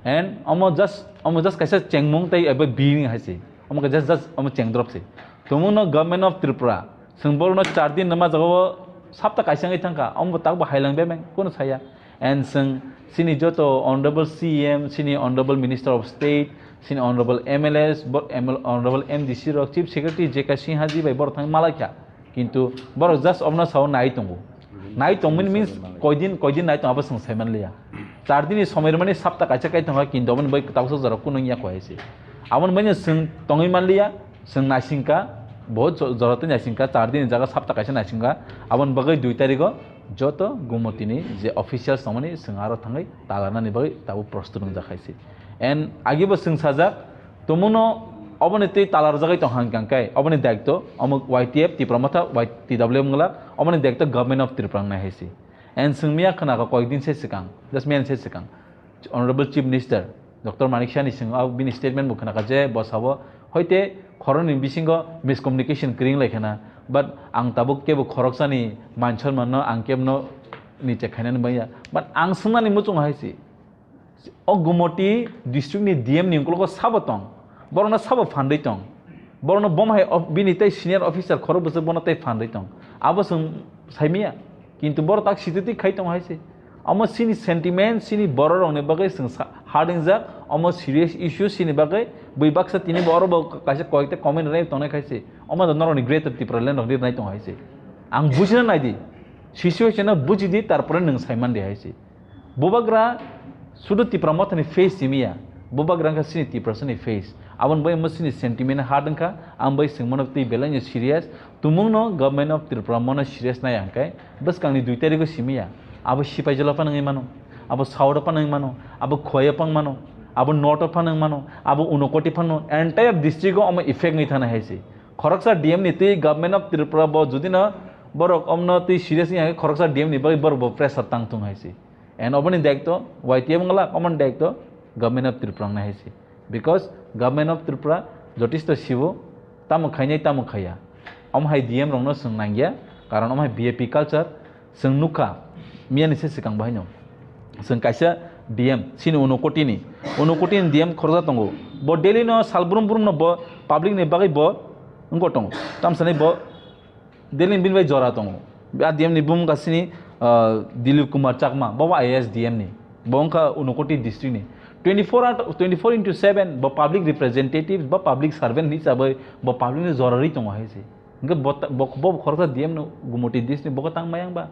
And omo just, omo just kaisa chengmung tei abo bini hai se. Omo khe just, just omo chengdrop se. Tumungno Government of Tripura, chwng borokno char din rwma jagao sapta kaisa wngwi thangkha, omo bo takbo hailang bebeng, kono saya. And chwng chini joto Honorable C M, chini Honorable Minister of State, chini Honorable M L As, bo-, M L, Honorable M D C rok, Chief Secretary J K Sinha ji bai borok thangwi malaikha. Kintu borok just obono sao nai tongo. Nai tongmani means koidin, koidin nai tongo abo chwng saimanliya. Char din ni somoi rwmani sapta kaisa kai tongkha, kintu oboni bai tabuksa jora kunu wngya kho hai se. Aboni bai no chwng tongwi manliya, chwng naisingkha, bahut jo-, jora tei naisingkha, char din ni jaga sapta kaisa naisingkha. Aboni bagwi dui tarikh o joto Gumoti ni je officials tongmani chwng aro thangwi talarnani bagwi tabuk prostut wngjak hai se. And agibo chwng sajak, tumungno oboni twi talarjagwi tong hang kang kai, oboni daitw omo Y T F, Tipra Motha, Y T W wngla, oboni daitw Government of Tripura wngnai hai se. And chwng miya khna kha koyekdin se swkang, just miya se swkang, Honorable Chief Minister Doctor Manik Saha ni chwng o bini statement bo khna kha je bo sabo hoite khoroknwi bisingo miscommunication kwrwi wng lai khna, but ang tabuk kebo khoroksani man sonmanno ang kebno niche khainani baiya, but ang swngnani muchungo hai se. O Gumoti district ni D M ni ukologo sabo tong, borokno sabo phandwi tong, borokno bom hai of-, bini tei senior officer khorok bwswk bono tei phandwi tong, abo chwng saimaya, kintu borok tak sititwi khai tong hai se. Omo chini sentiment, chini borok rokni bagwi chwng sa-, hardingjak, omo serious issue chini bagwi bui baksa tini bo oro bo kaisa koyekta comment rwnai tongnai khai se, omo da norokni Greater Tipraland rok rirwnai tong hai se. Ang bujina naidi, situation no bujidi, tarpore nwng saiman di hai se. Bubagra sudu Tipra Mothani face simiya. Bubagra wngkha chini Tiprasani face. Aboni bai omo chini sentiment hard wngkha. Ang bai swngmano twi belai no serious. Tumungno Government of Tripura mono serious naiya hwnkhe bwskangni dui tarikh o simiya. Abo Sipaijala phano wngwi mano. Abo South o phano wngwi mano. Abo Khowai o phano wngwi mano. Abo North o phano wngwi mano. Abo Unakoti phano entire district o omo effect wngwi thana hai se. Khoroksa D M ni twi Government of Tripura bo judino borok omno twi serious wngya hwnkhe khoroksa D M ni bagwi borok bo pressure tang thung hai se. And oboni daitw Y T F wngla, oboni daitw Government of Tripura wngnai hai se. Because Government of Tripura jotisto sibo tamo khainai tamo khaiya. Omo hai D M rokno chwng nangya, karon omo hai V I P culture chwng nukha, miyani se swkang bo haino. Chwng kaisa D M, chini Unakoti ni, Unakoti ni D M khoroksa tongo. Bo daily no sal brum brum no bo public ni bagwi bo wngko tongo. Tamsani bo Delhi ni bini bai jora tongo. A D M ni bumung kasini, ah, Dilip Kumar Chakma, bo I A S D M ni. Bo wngkha Unakoti district ni. Twenty-four out, twenty-four into seven, bo public representative, bo public servant hisabai, bo public ni jora ri tongo hai se. Hingke bo ta-, bo, bo khoroksa D M no Gumoti district ni bo tang mayang ba.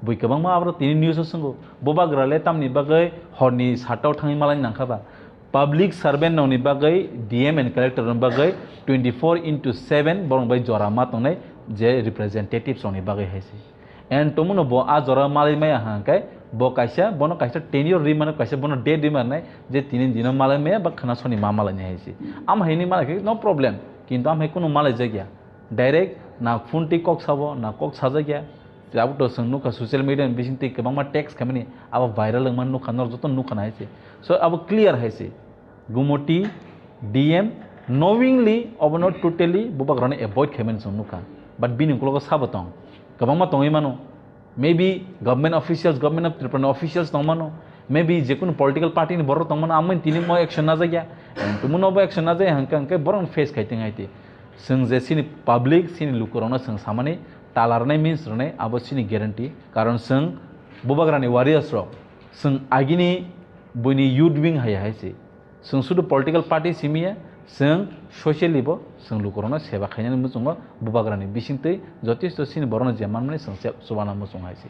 Bui kwbangma abro tini news o swngo. Bubagra le tamni bagwi horni satao thangwi malai nangkha ba? Public servant rokni bagwi D M and collector rokni bagwi twenty-four into seven borok bai jora ma tongnai je representatives rokni bagwi hai se. And tongmano bo a jora malai maya hwnkhe bo kaisa, bono kaisa tenure ri mano, kaisa bono date ri manai je tini dino malai maya ba khwna soni ma malai nai hai se. Am haini malai khe no problem, kintu am hai kunu malai jakya. Direct na phone twi kok sabo, na kok sajak ya. Abo to chwng nukha social media ni bising twi kwbangma text khaimani, abo viral wngmani nukha, norok joto nukha na hai se. So abo clear hai se. Gumoti D M knowingly obono totally bubagrano avoid khaimani chwng nukha. But bini ukologo sabo tong. Kwbangma tongwi mano. Maybe government officials, Government of Tripura ni officials tongmano, maybe jekunu political party ni borok tongmano, amoni tini mo action najak ya, and tumung no bo action najak ya, hwnkhe, hwnkhe borok no face khai tong hai ti. Chwng je chini public, chini lukurokno chwng samani tala rwnai means rwnai, abo chini guarantee, karon chwng bubagrani warriors rok, chwng agini buini youth wing hai hai se. Chwng sudu political party simi ya, chwng socially bo chwng lukurokno seba khainani muchungo bubagrani bisingtwi jotesto chini borokno je manmani chwng se-, chubana muchung hai se.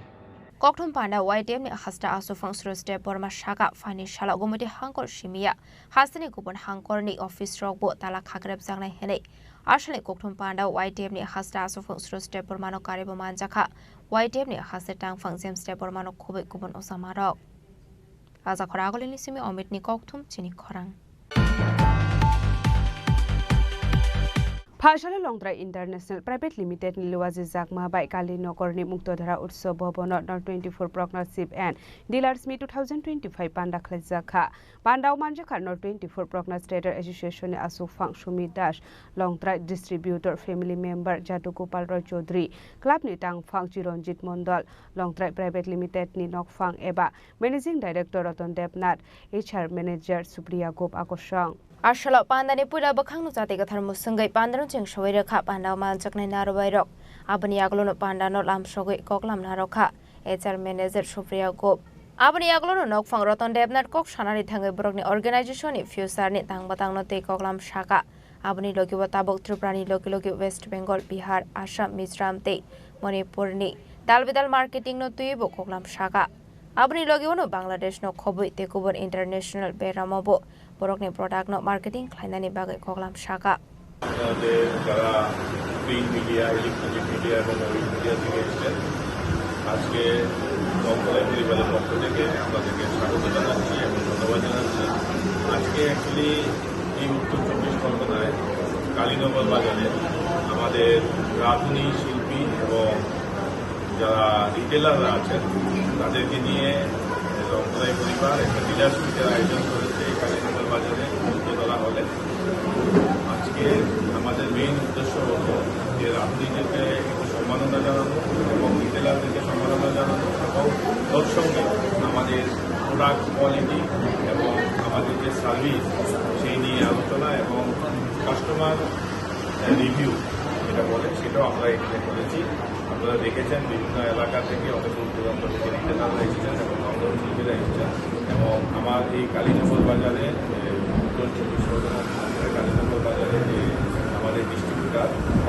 Kokthum panda Y T F ni hasta aswk phang Suraj Debbarma saka phaini salo Gumoti hangkor simi ya, hasteni kubun hangkorni office rok bo tala khakrep jaknai hinwi. Asalni kokthum panda Y T F ni hasta aswk phang Suraj Debbarma no karibo manjakha Y T F ni hasta tangphang James Debbarma no khubui kubun ojamarok. Raja Khora Agulini simi Omitni kokthum chini khorang. Phasalo Longtrai International Private Limited ni luwaji jakma bai Kali Nogor ni Muktodhara Utsav Bhavan no North twenty-four Prokna Ship and Dealers Meet two thousand twenty-five panda khlaijak kha. Pandao manjakha North twenty-four Prokna Trader Association ni aswk phang Sumit Das, Longtrai Distributor, Family Member Jadugopal Roy Chaudhary, Club ni tangphang Chiranjit Mondol, Longtrai Private Limited ni nokphang eba Managing Director Ratan Debnath, H R Manager Supriya Gop akosong. Asalo pandani puila bwkhangno chati kwthar mwswngwi pandano cheng sogwi rwkha, pandao manjaknai narwai rok. Aboni yagulono pandano lamsogwi koklam narwkha H R Manager Supriya Gop. Aboni yagulono nokphang Ratan Debnath kok sanani thangwi borokni organization ni future ni tang bwtangno tei koklam saka. Aboni logi o tabuk Tripura ni logi logi West Bengal, Bihar, Assam, Mizoram tei Manipur ni dal bidal marketing no twiwi bo koklam saka. Aboni logi o no Bangladesh no khobwi tei kubun international beramo bo borokni product no marketing khlainani bagwi koklam saka. আপনাদের যারা print media, electronic media এবং audio media থেকে এসেছেন, আজকে মমতারায় পরিবারের পক্ষ থেকে আপনাদেরকে স্বাগত জানাচ্ছি এবং ধন্যবাদ জানাচ্ছি। আজকে অ্যাকচুয়ালি এই উত্তর চব্বিশ পরগনায় কালীনগর বাজারে আমাদের রাঁধুনি শিল্পী এবং যারা রিটেলাররা আছেন, তাদেরকে নিয়ে লংতরাই পরিবার একটা ডিলার্স মিটের আয়োজন করেছে এই কালীনগর বাজারে মুক্ততলা হলে। আজকে আমাদের মেইন উদ্দেশ্য হলো যে রাঁধুনিদেরকে একটু সম্মাননা জানানো এবং রিটেলারদেরকে সম্মাননা জানানো এবং তৎসঙ্গে আমাদের প্রোডাক্ট কোয়ালিটি এবং আমাদের যে সার্ভিস সেই নিয়ে আলোচনা এবং কাস্টমার রিভিউ যেটা বলে সেটাও আমরা এখানে করেছি। আপনারা দেখেছেন বিভিন্ন এলাকা থেকে অনেক দূর দূরান্ত থেকে রিটেলাররা এসেছেন এবং লন্ডন শিল্পীরা এসেছেন এবং আমার এই কালীনগর বাজারে, এ, উত্তর চব্বিশ পরগনা কালীনগর বাজারে যে আমাদের ডিস্ট্রিবিউটর,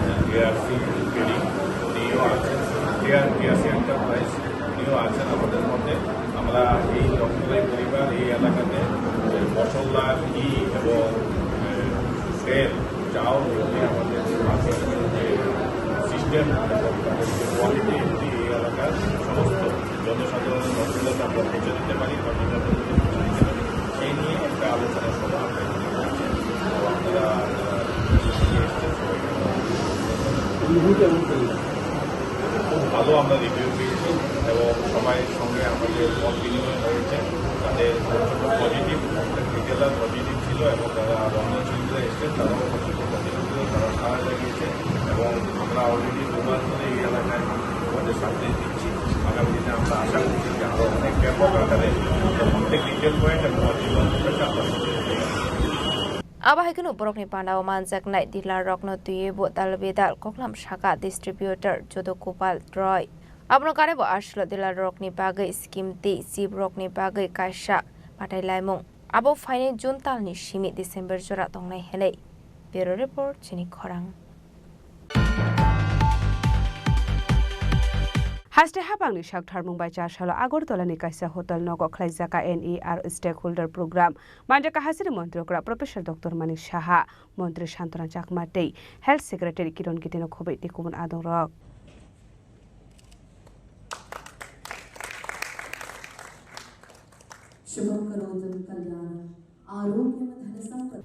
এ, জেআরসি ট্রেডিং, উনিও আছেন, জেআর, জেআরসি এন্টারপ্রাইজ, উনিও আছেন আমাদের মধ্যে। আমরা এই লক্ষ্মীবাই পরিবার এই এলাকাতে, এ, মশলা, ঘি এবং, এ, তেল, চাউল, যদি আমাদের যে সিস্টেম এবং তাদের যে কোয়ালিটি, এটি এই এলাকার সমস্ত জনসাধারণের মধ্যে আমরা পৌঁছে দিতে পারি, জনসাধারণের মধ্যে পৌঁছে দিতে পারি। সেই নিয়ে একটা আলোচনা সভা আমরা এখানে করছি। তো আপনারা, আহ, এসেছেন সবাই। খুব ভালো আমরা রিভিউ পেয়েছি এবং সবাই সঙ্গে আমাদের মত বিনিময় হয়েছে, তাদের পজিটিভ, রিটেলার পজিটিভ ছিল এবং যারা লন্ডন শিল্পীরা এসেছেন তারাও প্রচুর পজিটিভ ছিল, তারা সাড়া জাগিয়েছে এবং আমরা অলরেডি দু মাস ধরে এই এলাকায় আমাদের সার্ভিস দিচ্ছি। আগামী দিনে আমরা আশা করছি যে আরও অনেক ব্যাপক আকারে প্রত্যেক রিটেল পয়েন্ট এবং অনলাইন পয়েন্ট আমরা সার্ভিস দিতে পারবো। Abo hai kheno borokni pandao manjaknai dealer rokno twiwi bo dal bidal koklam saka distributor Jodo Gopal Roy. Abono kare bo aswk dealer rokni bagwi scheme tei chip rokni bagwi kaisa batai laimung. Abo phainai June talni simi December jora tongnai hinwi. Bureau Report, Chini Khorang. Haste habangni sak tharmung bai char salo Agartala ni kaisa hotel nogo khlaijak N E R Stakeholder Program. Manjak hasteni montri okra Professor Doctor Manik Saha, montri Santana Chakma tei Health Secretary Kiran Gite no khoboi tei kubun adongrok.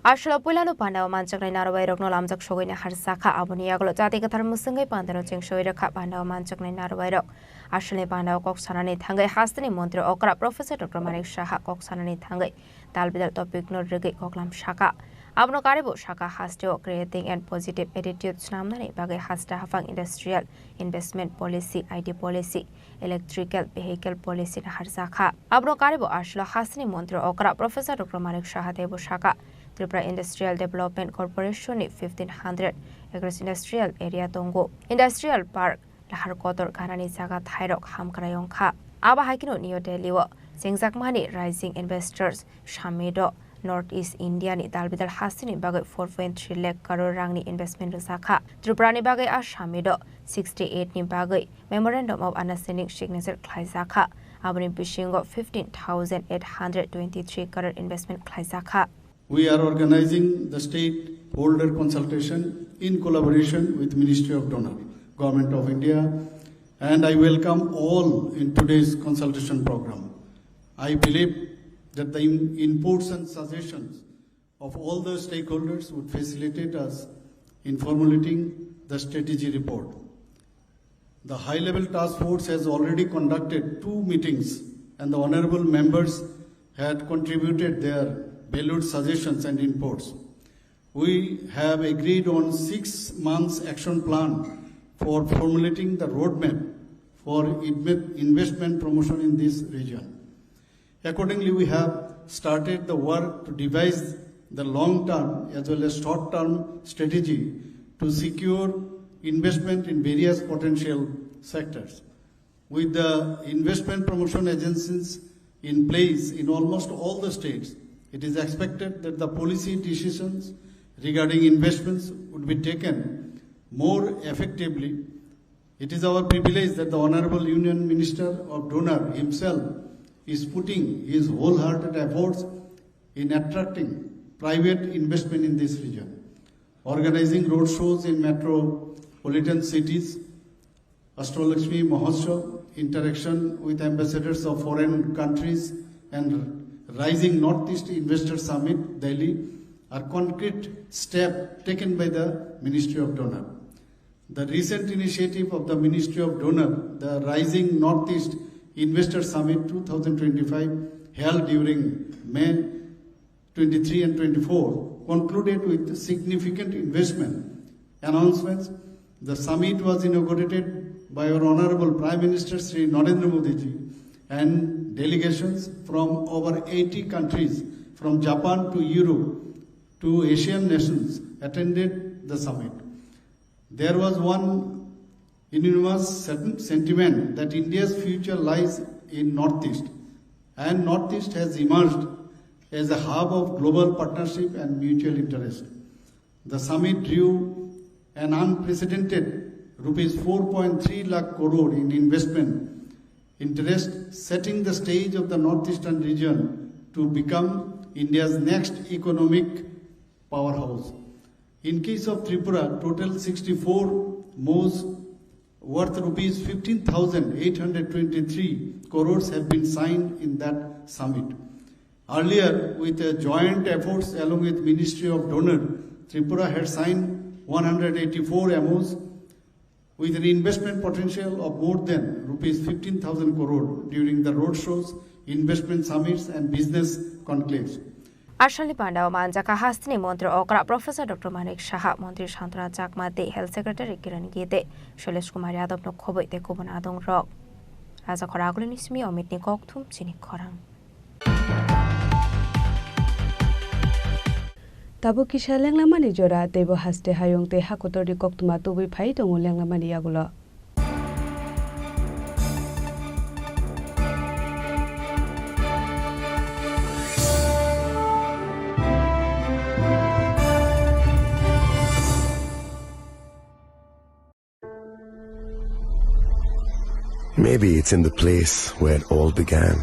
Aswk puilano pandao manjaknai narwai rokno lamjak sogwi naharjakha, aboni yagulo chati kwthar mwswngwi pandano cheng sogwi rwkha. Pandao manjaknai narwai rok aswkni pandao kok sanani thangwi hasteni montri okra Professor Doctor Manik Saha kok sanani thangwi tal bidal topic no rwgwi koklam sakha. Abono karibo sakha, hasteo creating and positive attitude swnamnani bagwi haste haphang industrial investment policy, I T policy, electrical vehicle policy naharjakha. Abono karibo aswkno hasteni montri okra Professor Doctor Manik Saha teibo sakha, Tripura Industrial Development Corporation ni fifteen hundred acres industrial area tongo. Industrial park lahar kotor ganani jaga thairok hamkrai wngkha. Abo hai kheno New Delhi o chengjakmani Rising Investors Summit o North East India ni dalbidal hasteni bagwi four point three lakh crore rangni investment rwjakha. Tripura ni bagwi a summit o sixty-eight ni bagwi Memorandum of Understanding signature khlaijakha. Aboni bisingo fifteen thousand eight hundred twenty-three crore investment khlaijakha. We are organizing the stakeholder consultation in collaboration with Ministry of DoNER, Government of India, and I welcome all in today's consultation program. I believe that the in-, inputs and suggestions of all the stakeholders would facilitate us in formulating the strategy report. The high-level task force has already conducted two meetings, and the honorable members had contributed their valued suggestions and inputs. We have agreed on six months action plan for formulating the roadmap for inve-, investment promotion in this region. Accordingly, we have started the work to devise the long-term as well as short-term strategy to secure investment in various potential sectors. With the investment promotion agencies in place in almost all the states, it is expected that the policy decisions regarding investments would be taken more effectively. It is our privilege that the Honorable Union Minister of DoNER himself is putting his wholehearted efforts in attracting private investment in this region. Organizing road shows in metropolitan cities, Ashtalakshmi Mahotsav, interaction with ambassadors of foreign countries, and Rising Northeast Investor Summit, Delhi, are concrete steps taken by the Ministry of DoNER. The recent initiative of the Ministry of DoNER, the Rising Northeast Investor Summit two thousand twenty-five, held during May twenty-three and twenty-four, concluded with significant investment announcements. The summit was inaugurated by our Honorable Prime Minister Shri Narendra Modi ji, and delegations from over eighty countries, from Japan to Europe to Asian nations, attended the summit. There was one unanimous sen-, sentiment that India's future lies in Northeast, and Northeast has emerged as a hub of global partnership and mutual interest. The summit drew an unprecedented rupees four point three lakh crore in investment interest, setting the stage of the Northeastern region to become India's next economic powerhouse. In case of Tripura, total sixty-four MoUs worth rupees fifteen thousand eight hundred twenty-three crores have been signed in that summit. Earlier, with a joint efforts along with Ministry of DoNER, Tripura had signed one hundred eighty-four MoUs with an investment potential of more than rupees fifteen thousand crore during the road shows, investment summits and business conclaves. Asalni pandao manjaka hasteni montri okra Professor Doctor Manik Saha, montri Santana Chakma tei Health Secretary Kiran Gite, Shailesh Kumar Yadav no khoboi tei kubun adong rok. Raja khora agulini simi Amit ni kokthum chini khorang. Tabuk kisa lenglamani jora, teibo haste hayung tei hakotorni koktwma tubui phai tongo lenglamani yagulo. Maybe it's in the place where it all began.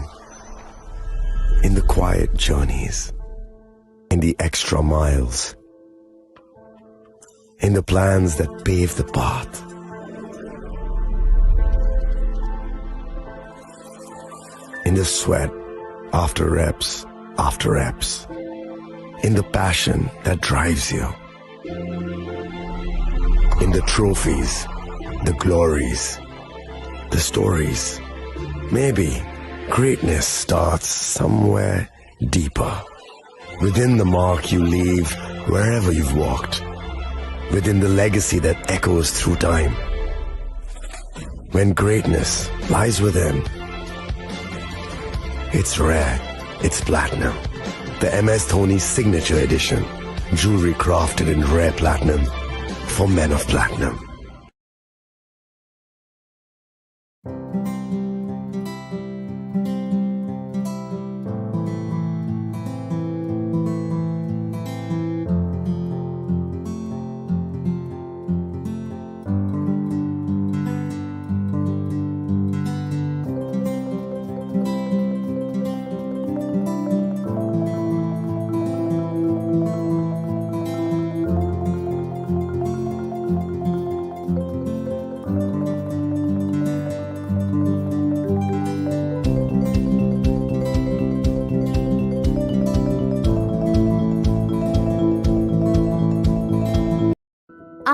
In the quiet journeys, in the extra miles, in the plans that pave the path, in the sweat after reps, after reps, in the passion that drives you, in the trophies, the glories, the stories. Maybe greatness starts somewhere deeper, within the mark you leave wherever you've walked, within the legacy that echoes through time. When greatness lies within, it's rare, it's platinum. The M S Dhoni Signature Edition, jewelry crafted in rare platinum for men of platinum.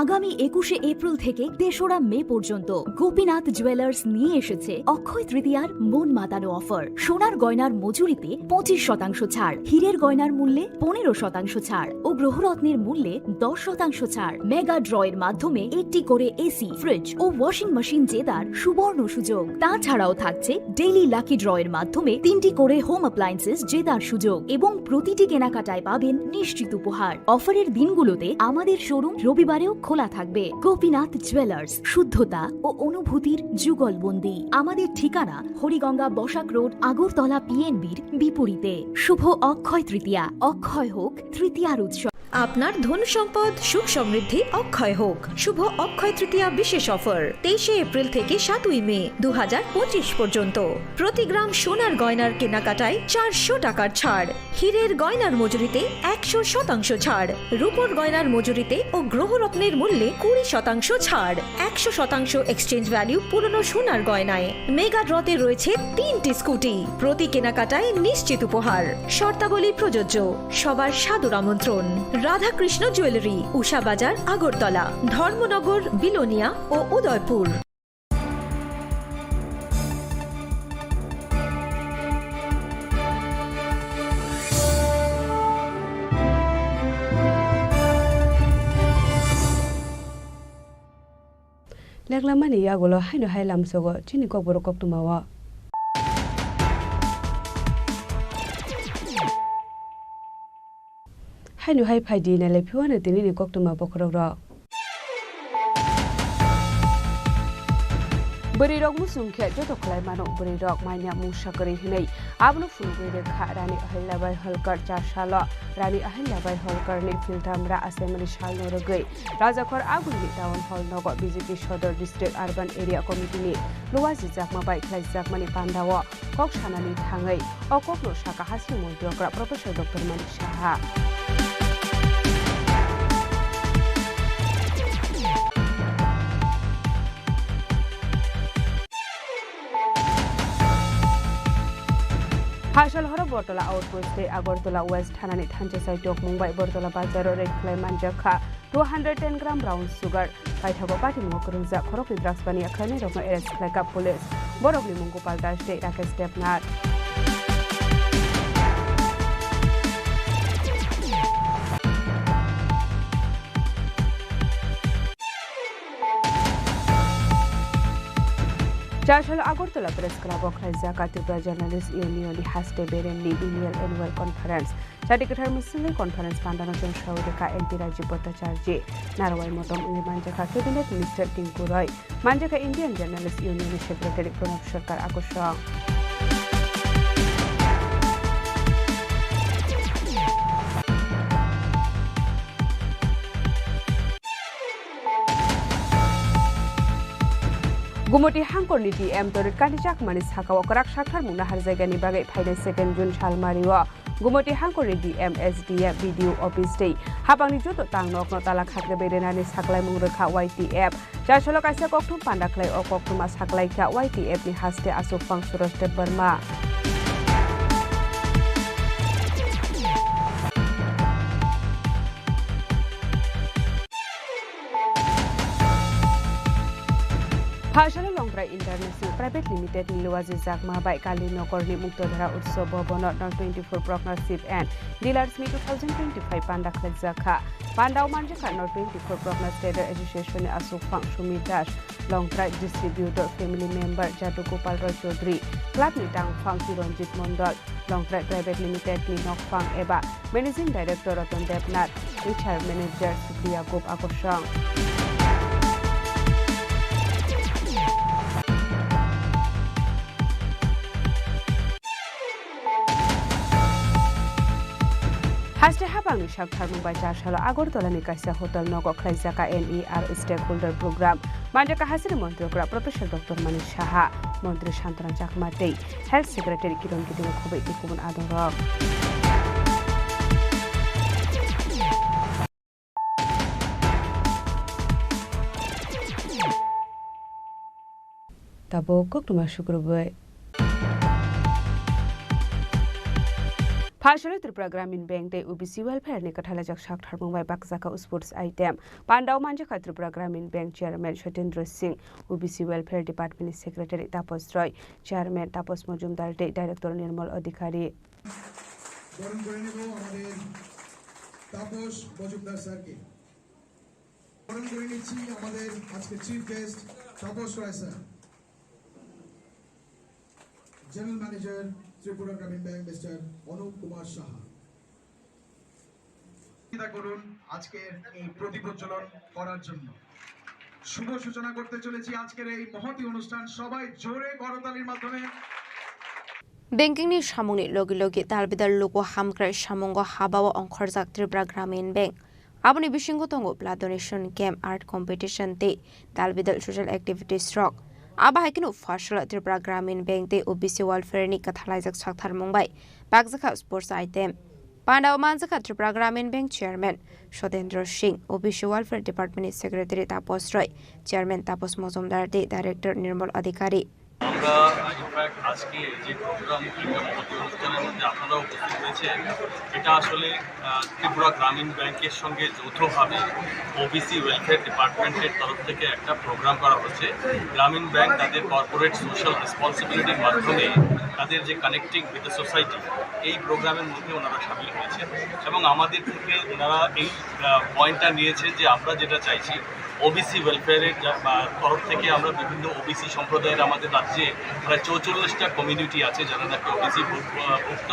আগামী একুশে এপ্রিল থেকে তেসরা মে পর্যন্ত গোপীনাথ জুয়েলার্স নিয়ে এসেছে অক্ষয় তৃতীয়ার মন মাতানো অফার। সোনার গয়নার মজুরিতে পঁচিশ শতাংশ ছাড়, হীরের গয়নার মূল্যে পনেরো শতাংশ ছাড় ও গ্রহরত্নের মূল্যে দশ শতাংশ ছাড়। মেগা ড্রয়ের মাধ্যমে একটি করে এসি, ফ্রিজ ও ওয়াশিং মেশিন জেতার সুবর্ণ সুযোগ। তাছাড়াও থাকছে ডেইলি লাকি ড্রয়ের মাধ্যমে তিনটি করে হোম অ্যাপ্লায়েন্সেস জেতার সুযোগ এবং প্রতিটি কেনাকাটায় পাবেন নিশ্চিত উপহার। অফারের দিনগুলোতে আমাদের শোরুম রবিবারেও খোলা থাকবে। গোপীনাথ জুয়েলার্স, শুদ্ধতা ও অনুভূতির যুগলবন্দি। আমাদের ঠিকানা হরিগঙ্গা বসাক রোড, আগরতলা পিএনবির বিপরীতে। শুভ অক্ষয় তৃতীয়া, অক্ষয় হোক তৃতীয়ার উৎসব। আপনার ধন সম্পদ সুখ সমৃদ্ধি অক্ষয় হোক। শুভ অক্ষয় তৃতীয়া বিশেষ অফার, তেইশে এপ্রিল থেকে সাতই মে দু হাজার পঁচিশ পর্যন্ত। প্রতি গ্রাম সোনার গয়নার কেনাকাটায় চারশো টাকার ছাড়, হীরের গয়নার মজুরিতে একশো শতাংশ ছাড়, রূপোর গয়নার মজুরিতে ও গ্রহরত্নের মূল্যে কুড়ি শতাংশ ছাড়, একশো শতাংশ এক্সচেঞ্জ ভ্যালু পুরনো সোনার গয়নায়। মেগা ড্রতে রয়েছে তিনটি স্কুটি, প্রতি কেনাকাটায় নিশ্চিত উপহার। শর্তাবলী প্রযোজ্য। সবার সাদর আমন্ত্রণ। রাধাকৃষ্ণ জুয়েলারি, উষা বাজার, আগরতলা, ধর্মনগর, বিলোনিয়া ও Udaipur. Leklamani yagulo haino hai lamsogo chini kokborok koktwmao. Haino hai phaidi nailai phiwano tinini koktwma bokhorokrok. Bwrwirok muchung khe joto khlai mano, bwrwirok manya mungsa kwrwi hwnwi abono phunugwi rwkha Rani Ahilyabai Holkar char salo. Rani Ahilyabai Holkarni philthamra Assembly salno rwgwi Rajakhor Agulni Town Hall nogo B J P Sodor District Urban Area Committee ni luajijakma bai khlaijakmani pandao kok sanani thangwi o kokno sakha Hasing Montrokra Professor Doctor Manik Saha. Hasal horo Bortola Outpost tei Agartala West thanani thansa saitok mung bai Bortola bazaro raid khlai manjak kha two hundred ten gram brown sugar. Paithago patimungo kwrwngjak khoroknwi drugs baniya khlainairokno arrest khlaikha police. Borokni mung Gopal Das tei Rakesh Debnath. Chasalo Agartala Press Club o khlaijak Tripura Journalist Union ni haste beremni biennial annual conference. Chati kwthar mwswngwi conference pandano chwng sawi rwkha M P Rajiv Bhattacharjee, narwai motom wngwi manjakha Cabinet Minister Tinku Roy, manjakha Indian Journalist Union ni Secretary Pranab Sarkar Akusong. Gumoti hangkorni D M Torit Kanti Chakmani sakao kwrak sakthar mungna harjaigani bagwi phainai second June salmario Gumoti hangkorni D M, S D M, B D O office tei habangni joto tangnokno tala khakre berenani saklaimung rwkha Y T F. Chasolo kaisa kokthum panda khlai o koktwma saklaikha Y T F ni haste aswk phang Suraj Debbarma. Phasalo Longtrai International Private Limited ni Luwaji Jakma bai Kali Nokorni Muktodhara Utsav Bhabono North twenty-four Prokna Ship and Dealers Meet two thousand twenty-five panda khlaijak kha. Pandao manjakha North twenty-four Prokna Trader Association ni aswk phang Sumit Das, Longtrai Distributor, Family Member Jadu Gopal Roy Chaudhary, Club ni tangphang Chiranjit Mondol, Longtrai Private Limited ni nokphang eba Managing Director Ratan Debnath, H R Manager Supriya Gop Akosong. Haste habangni saktharmung bai char salo Agartala ni kaisa hotel nogo khlaijaka N E R Stakeholder Program. Manjaka hasini Montri okra Professor Doctor Manik Saha, Montri Santana Chakma tei Health Secretary Kiron Kiting khoboi tei kubun adongrok. Tabuk koktwma sukrubwi. Phasalo Tripura Gramin Bank tei O B C Welfare ni kwthalaijak saktharmung bai bakjaka sports item. Pandao manjakha Tripura Gramin Bank Chairman Sotendra Singh, O B C Welfare Department ni Secretary Tapas Roy, Chairman Tapas Majumdar tei Director Nirmal Adhikari. বরণ করে নেব আমাদের তাপস মজুমদার স্যারকে। বরণ করে নিচ্ছি আমাদের আজকে chief guest Tapas Roy sir, general manager Tripura গ্রামীণ ব্যাংক মিস্টার অনুপ কুমার সাহা। সহযোগিতা করুন আজকের এই প্রদীপ প্রজ্বলন করার জন্য। শুভ সূচনা করতে চলেছি আজকের এই মহতী অনুষ্ঠান। সবাই জোরে করতালির মাধ্যমে। Banking ni samungni logi logi dalbidal luku hamkrai samungo habao ongkhorjak Tripura Gramin Bank. Aboni bisingo tongo blood donation camp, art competition tei dalbidal social activities rok. Abo hai kheno phasalo Tripura Gramin Bank tei O B C Welfare ni kwthalaijak saktharmung bai bakjakha sports item. Pandao manjakha Tripura Gramin Bank Chairman Sotendra Singh, O B C Welfare Department ni Secretary Tapas Roy, Chairman Tapas Majumdar tei Director Nirmal Adhikari. আমরা ইনফ্যাক্ট আজকে যে প্রোগ্রাম, একটা মহতী অনুষ্ঠানের মধ্যে আপনারা উপস্থিত হয়েছেন, এটা আসলে, আহ, ত্রিপুরা গ্রামীণ ব্যাংকের সঙ্গে যৌথভাবে ওবিসি ওয়েলফেয়ার ডিপার্টমেন্টের তরফ থেকে একটা প্রোগ্রাম করা হচ্ছে। গ্রামীণ ব্যাংক তাদের কর্পোরেট সোশ্যাল রেসপন্সিবিলিটির মাধ্যমে তাদের যে কানেক্টিং উইথ দ্য সোসাইটি, এই প্রোগ্রামের মধ্যে ওনারা সামিল হয়েছেন এবং আমাদের থেকে ওনারা এই, আহ, পয়েন্টটা নিয়েছেন যে আমরা যেটা চাইছি ওবিসি ওয়েলফেয়ারের যা-, বা, তরফ থেকে আমরা বিভিন্ন ওবিসি সম্প্রদায়ের আমাদের রাজ্যে প্রায় চৌচল্লিশটা কমিউনিটি আছে যারা নাকি ওবিসি ভুক্ত, আহ, ভুক্ত।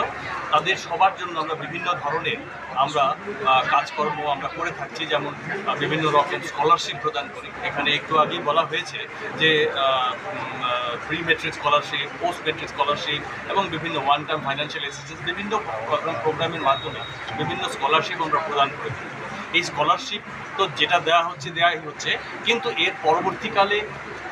তাদের সবার জন্য আমরা বিভিন্ন ধরনের আমরা, আহ, কাজকর্ম আমরা করে থাকছি, যেমন, আহ, বিভিন্ন রকম স্কলারশিপ প্রদান করি। এখানে একটু আগেই বলা হয়েছে যে, ah, um, ah, pre matric scholarship, post matric scholarship এবং বিভিন্ন ওয়ান টাইম ফাইন্যান্সিয়াল অ্যাসিস্ট্যান্স, বিভিন্ন প্রোগ্রাম, প্রোগ্রামের মাধ্যমে বিভিন্ন স্কলারশিপ আমরা প্রদান করে থাকি। এই স্কলারশিপ তো যেটা দেওয়া হচ্ছে, দেওয়াই হচ্ছে, কিন্তু এর পরবর্তীকালে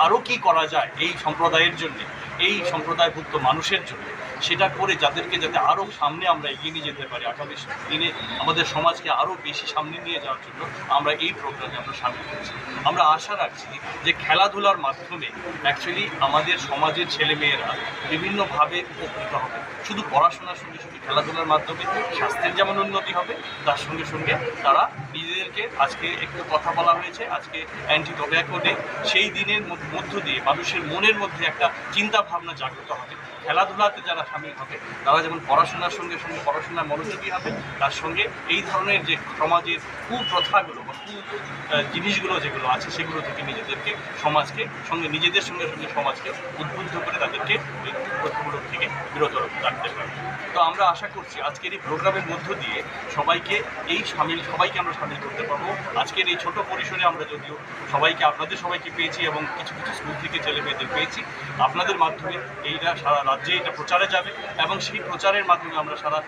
আরও কি করা যায় এই সম্প্রদায়ের জন্য, এই সম্প্রদায়ভুক্ত মানুষের জন্য, সেটা করে যাদেরকে যাতে আরও সামনে আমরা এগিয়ে নিয়ে যেতে পারি, আগামী দিনে আমাদের সমাজকে আরও বেশি সামনে নিয়ে যাওয়ার জন্য আমরা এই প্রোগ্রামে আমরা সামিল হয়েছি। আমরা আশা রাখছি যে খেলাধুলার মাধ্যমে অ্যাকচুয়ালি আমাদের সমাজের ছেলেমেয়েরা বিভিন্নভাবে উপকৃত হবে। শুধু পড়াশোনার সঙ্গে সঙ্গে খেলাধুলার মাধ্যমে স্বাস্থ্যের যেমন উন্নতি হবে, তার সঙ্গে সঙ্গে তারা নিজেদেরকে, আজকে একটু কথা বলা হয়েছে, আজকে অ্যান্টি টোব্যাকো ডে, সেই দিনের মধ্য-, মধ্য দিয়ে মানুষের মনের মধ্যে একটা চিন্তা ভাবনা জাগ্রত হবে। খেলাধুলাতে যারা সামিল হবে, তারা যেমন পড়াশোনার সঙ্গে সঙ্গে পড়াশোনায় মনোযোগী হবে, তার সঙ্গে এই ধরনের যে সমাজের কুপ্রথাগুলো বা কু-, আহ, জিনিসগুলো যেগুলো আছে, সেগুলো থেকে নিজেদেরকে, সমাজকে সঙ্গে, নিজেদের সঙ্গে সঙ্গে সমাজকে উদ্বুদ্ধ করে তাদেরকে ওই কুপ্রথাগুলো থেকে বিরত রাখতে পারবে। তো আমরা আশা করছি আজকের এই প্রোগ্রামের মধ্য দিয়ে সবাইকে এই সামিল, সবাইকে আমরা সামিল করতে পারবো। আজকের এই ছোট পরিসরে আমরা যদিও সবাইকে, আপনাদের সবাইকে পেয়েছি এবং কিছু কিছু স্কুল থেকে ছেলে মেয়েদের পেয়েছি, আপনাদের মাধ্যমে এইটা সারা রাজ্যে এটা প্রচারে যাবে এবং সেই প্রচারের মাধ্যমে আমরা সারা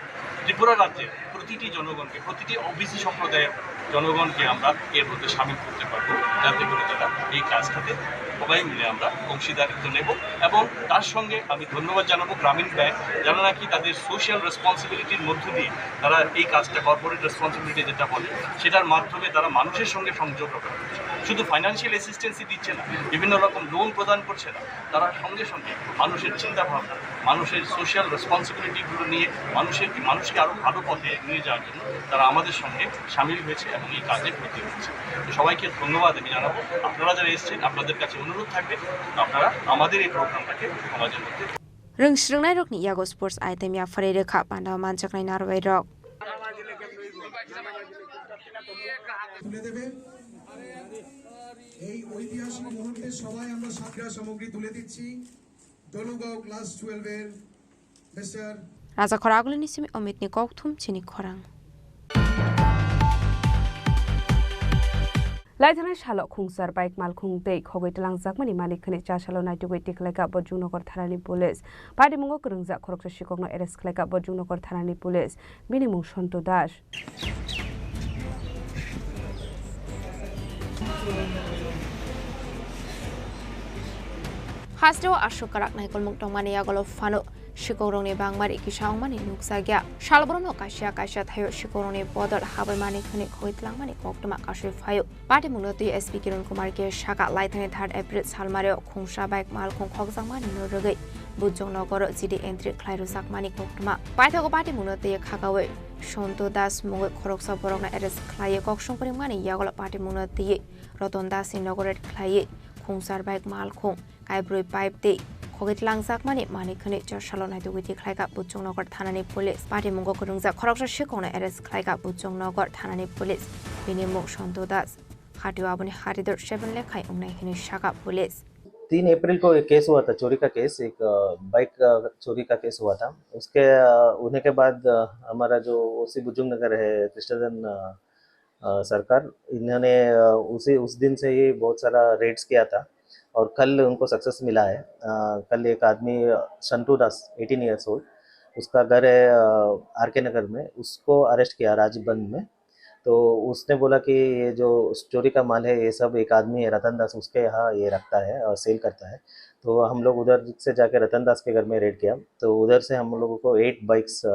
ত্রিপুরা রাজ্যের প্রতিটি জনগণকে, প্রতিটি ওবিসি সম্প্রদায়ের জনগণকে আমরা এর মধ্যে সামিল করতে পারবো, যাতে করে তারা এই কাজটাতে সবাই মিলে আমরা অংশীদারিত্ব নেব এবং তার সঙ্গে আমি ধন্যবাদ জানাবো গ্রামীণ ব্যাংক, যারা নাকি তাদের সোশ্যাল রেসপন্সিবিলিটির মধ্য দিয়ে তারা এই কাজটা, কর্পোরেট রেসপন্সিবিলিটি যেটা বলে, সেটার মাধ্যমে তারা মানুষের সঙ্গে সংযোগ রক্ষা করছে। শুধু ফাইন্যান্সিয়াল অ্যাসিস্ট্যান্সই দিচ্ছে না, বিভিন্ন রকম লোন প্রদান করছে না, তারা সঙ্গে সঙ্গে মানুষের চিন্তাভাবনা, মানুষের সোশ্যাল রেসপন্সিবিলিটিগুলো নিয়ে মানুষের, মানুষকে আরও ভালো পথে নিয়ে যাওয়ার জন্য তারা আমাদের সঙ্গে সামিল হয়েছে এবং এই কাজে ব্রতী হয়েছে। তো সবাইকে ধন্যবাদ আমি জানাবো। আপনারা যারা এসেছেন, আপনাদের কাছে অনুরোধ থাকবে, আপনারা আমাদের এই প্রোগ্রামটাকে সমাজের মধ্যে Rwng swrwngnairokni yago sports item yapharwi rwkha panda manjaknai narwai rok. তুলে দেবে। এই ঐতিহাসিক মুহূর্তে সবাই আমরা সাতটা সামগ্রী তুলে দিচ্ছি। দলুগাঁও ক্লাস টুয়েলভ এর mister Raja Khoragulini simi Omitni kokthum chini khorang. Laithanai salo khungsar bike malkhung tei khogwi tlangjakmani manik khani chasalo naitugwi tikhlaika Bojongnagar thanani police. Patimungo kwrwngjak khoroksa sikokno arrest khlaika Bojongnagar thanani police. Bini mung Sontu Das. Hasteo aswk kwrak naikolmung tongmani yagolo phano sikokrokni bangmari kisa wngmani nukjakya. Salboromno kaisa kaisa thaio sikokrokni bodol habaimani khwnwi khogwi tlangmani koktwma kasui phaio. Patimungno twi S P Kiran Kumar K saka laithani third April salmario khungsa bike malkhung khokjakmani no rwgwi Bujong nogoro G D entry khlai rwjakmani koktwma. Paithago patimungno twi khakaui Sontu Das mungwi khoroksa borokno arrest khlaiwi koksong kwrwngmani yagulo patimungno twi Roton Das ni nogo raid khlaiwi khungsar bike malkhung kaibrwi pipe tei khogwi tlangjakmani manik hwnwi chasalo naitugwi tikhlaika Bujong nogor thanani police. Patimungo kwrwngjak khoroksa sikokno arrest khlaika Bujong nogor thanani police. Bini mung Sontu Das. Hatio aboni haridor seven lekhai wngnai hwnwi saka police. तीन अप्रैल को एक केस हुआ था, चोरी का केस, एक, अ, बाइक, अ, चोरी का केस हुआ था। उसके, अ, होने के बाद, अ, हमारा जो ओसी बुजुंग नगर है, कृष्णदन, अ, अ, सरकार, इन्होंने, अ, उसी, उस दिन से ही बहुत सारा रेड्स किया था और कल उनको सक्सेस मिला है। अ, कल एक आदमी, अ, संटू दास, एटीन ईयर्स ओल्ड, उसका घर है, अ, आरके नगर में, उसको अरेस्ट किया राजीव बंद में। तो उसने बोला कि ये जो चोरी का माल है, ये सब एक आदमी है, रतन दास, उसके यहाँ ये रखता है और सेल करता है। तो हम लोग उधर से जाके रतन दास के घर में रेड किया, तो उधर से हम लोगों को एट बाइक्स, अ,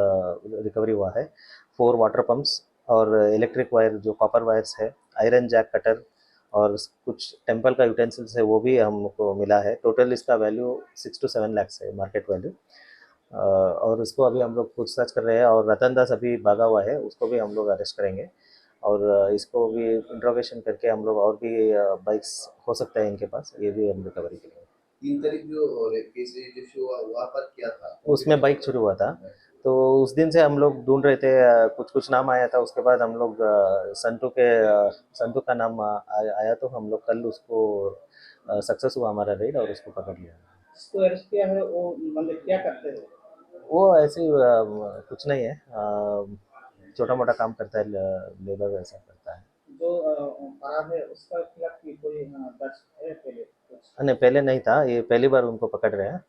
रिकवरी हुआ है, फोर वाटर पंप्स और इलेक्ट्रिक वायर, जो कॉपर वायर्स है, आयरन जैक कटर और कुछ टेम्पल का यूटेंसिल्स है, वो भी हमको मिला है। टोटल इसका value six two seven lakhs है, मार्केट वैल्यू। अ, और उसको अभी हम लोग पूछताछ कर रहे हैं और रतन दास अभी भागा हुआ है, उसको भी हम लोग अरेस्ट करेंगे और, अ, इसको भी इंट्रोगेशन करके हम लोग और भी, अ, बाइक्स हो सकता है इनके पास, ये भी हम रिकवरी करेंगे। तीन तारीख जो, अ, केस रजिस्टर हुआ, वहाँ पर क्या था? उसमें बाइक चोरी हुआ था, तो उस दिन से हम लोग ढूंढ रहे थे, अ, कुछ कुछ नाम आया था, उसके बाद हम लोग, अ, संटू के, अ, संटू का नाम, अ, आया, आया, तो हम लोग कल उसको, अ, सक्सेस हुआ हमारा रेड और उसको पकड़ लिया। जिसको अरेस्ट किया है, वो मतलब क्या करते हैं? वो ऐसे ही, अ, कुछ नहीं है, अ, छोटा मोटा काम करता है, ल-, लेबर वैसा करता है। जो, अ, फरार है, उसका खिलाफ भी कोई, अ, दर्ज है पहले कुछ? नहीं, पहले नहीं था, ये पहली बार उनको पकड़ रहे हैं।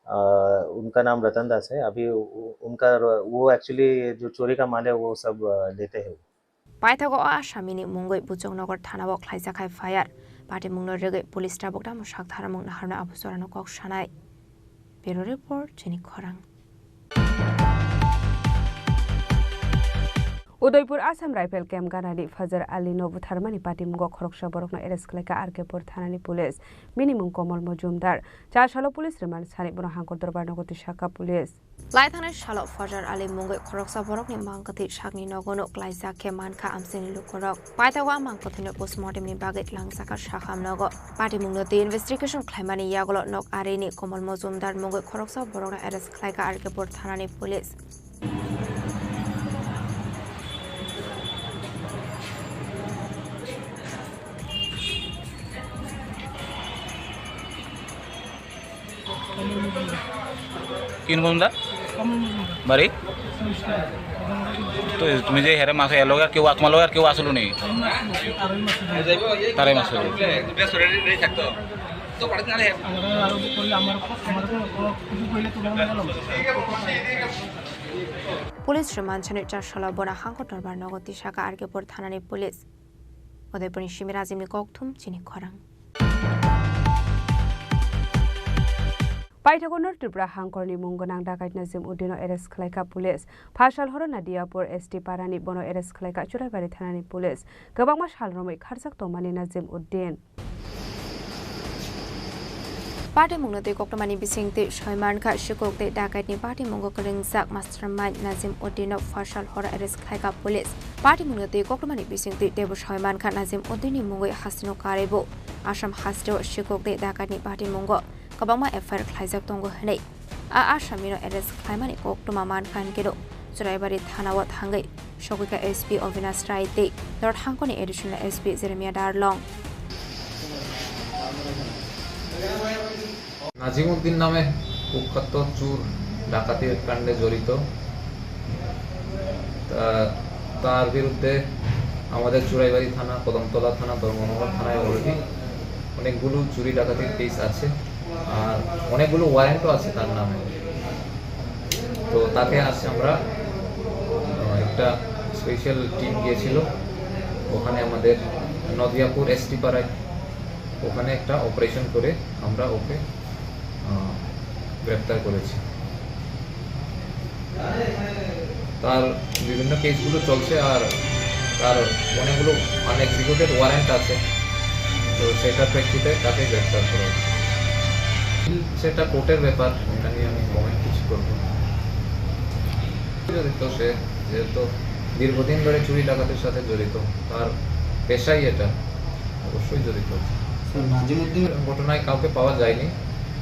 अ, उनका नाम रतन दास है। अभी उ-, उनका र-, वो एक्चुअली जो चोरी का माल है, वो सब, अ, लेते हैं। Paithago o asamini mungwi Bujong nogor thanao khlaijakhai fire. Patimungno rwgwi police tabuk tamo saktharmung naharno abo chorano kok sanai. Bureau report, chini khorang. Udaipur Assam Rifle Camp ganani Fajar Ali no butharmani patimungo khoroksa borokno arrest khlaika R K Pur thanani police. Bini mung Komol Mojumdar. Chasalo police remand sani bono hangkor dorbar nogo twi saka police. Laithangnai salo Fajar Ali mungwi khoroksa borokni mangkwthwi sakni nogono klaijak khe mankha amchaini lukurok. Paithago a mangkwthwino postmortemni bagwi tlangjak kha Sakham nogo. Patimungno twi investigation khlaimani yagulo nok arini Komol Mojumdar mungwi khoroksa borokno arrest khlaika R K Pur thanani police. কোন মজুমদার? বাড়ি? তো তুমি যে হেরে মাসে এলো আর কেউ, তোমার লগে আর কেউ আসলো নি? তারাই মাসে। Police rwmansani charsalo bono hangkor dorbar nogo twi saka R K Pur thanani police. Udaipurni simi Rajibni kokthum chini khorang. Paithago North Tripura hangkorni mung gwnang dakat Nazim Uddin no arrest khlaikha police. Phasal horo Nadiapur S T parani bono arrest khlaikha Churaibari thanani police. Kwbangma sal romwi kharjak tongmani Nazim Uddin. Party mungno twi koktwmani bisingtwi soi mankha, sikok tei dakat ni party mungo kwrwngjak mastermind Nazim Uddin no phasal horo arrest khlaikha police. Party mungno twi koktwmani bisingtwi teibo soi mankha Nazim Uddin ni mungwi hasteno karwi bo Assam hasteo sikok tei dakat ni party mungo kwbangma F I R khlaijak tongo hwnwi a Assamni no arrest khlaimani koktwma mankha hinkhe Churaibari thanao thangwi sogwikha S P Avinash Rai tei North hangkoni Additional S P Jeremiah Darlong. Nazimuddin নামে কুখ্যাত চোর ডাকাতির কাণ্ডে জড়িত। তা-, তার বিরুদ্ধে আমাদের চুড়াইবাড়ি থানা, কদমতলা থানা, ধর্মনগর থানায় already অনেকগুলো চুরি ডাকাতির কেস আছে, আর অনেকগুলো ওয়ারেন্টও আছে তার নামে। তো তাকে আজ আমরা, আহ, একটা স্পেশাল টিম গিয়েছিল ওখানে, আমাদের নদিয়াপুর এসটি পাড়ায়, ওখানে একটা অপারেশন করে আমরা ওকে, আহ, গ্রেপ্তার করেছি। তার বিভিন্ন কেসগুলো চলছে, আর তার অনেকগুলো আনএক্সিকিউটেড ওয়ারেন্ট আছে, তো সেটার প্রেক্ষিতে তাকে গ্রেপ্তার করা হয়েছে। সেটা কোর্টের ব্যাপার, এটা নিয়ে আমি কমেন্ট কিছু করবো না। জড়িত সে, যেহেতু দীর্ঘদিন ধরে চুরি ডাকাতির সাথে জড়িত, তার পেশাই এটা, অবশ্যই জড়িত আছে। স্যার, নাজিমউদ্দিন ঘটনায় কাউকে পাওয়া যায়নি,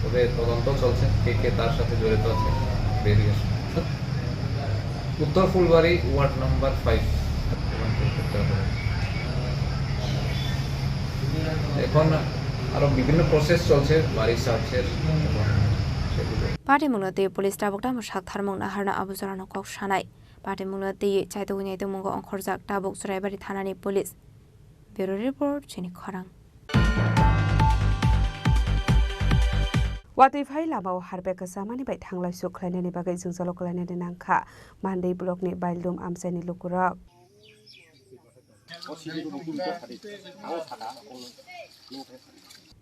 তবে তদন্ত চলছে, কে কে তার সাথে জড়িত আছে, বেরিয়ে আসবে। উত্তর ফুলবাড়ি ওয়ার্ড নাম্বার ফাইভ। এখন আরো বিভিন্ন প্রসেস চলছে বাড়ি সার্চের, সেগুলো। Party mungno twi police tabuk tamo sak tharmung naharno abo jorano kok sanai. Party mungno twi chaitugwi naitukmungo ongkhorjak tabuk Churaibari thanani police. Bureau report, Chini Khorang. Watwi phai lamao harbe kwchamani bai thanglai suk khlainani bagwi jwngjalo kwlainani nangkha Mandai blockni Baildum amchaini lukurok.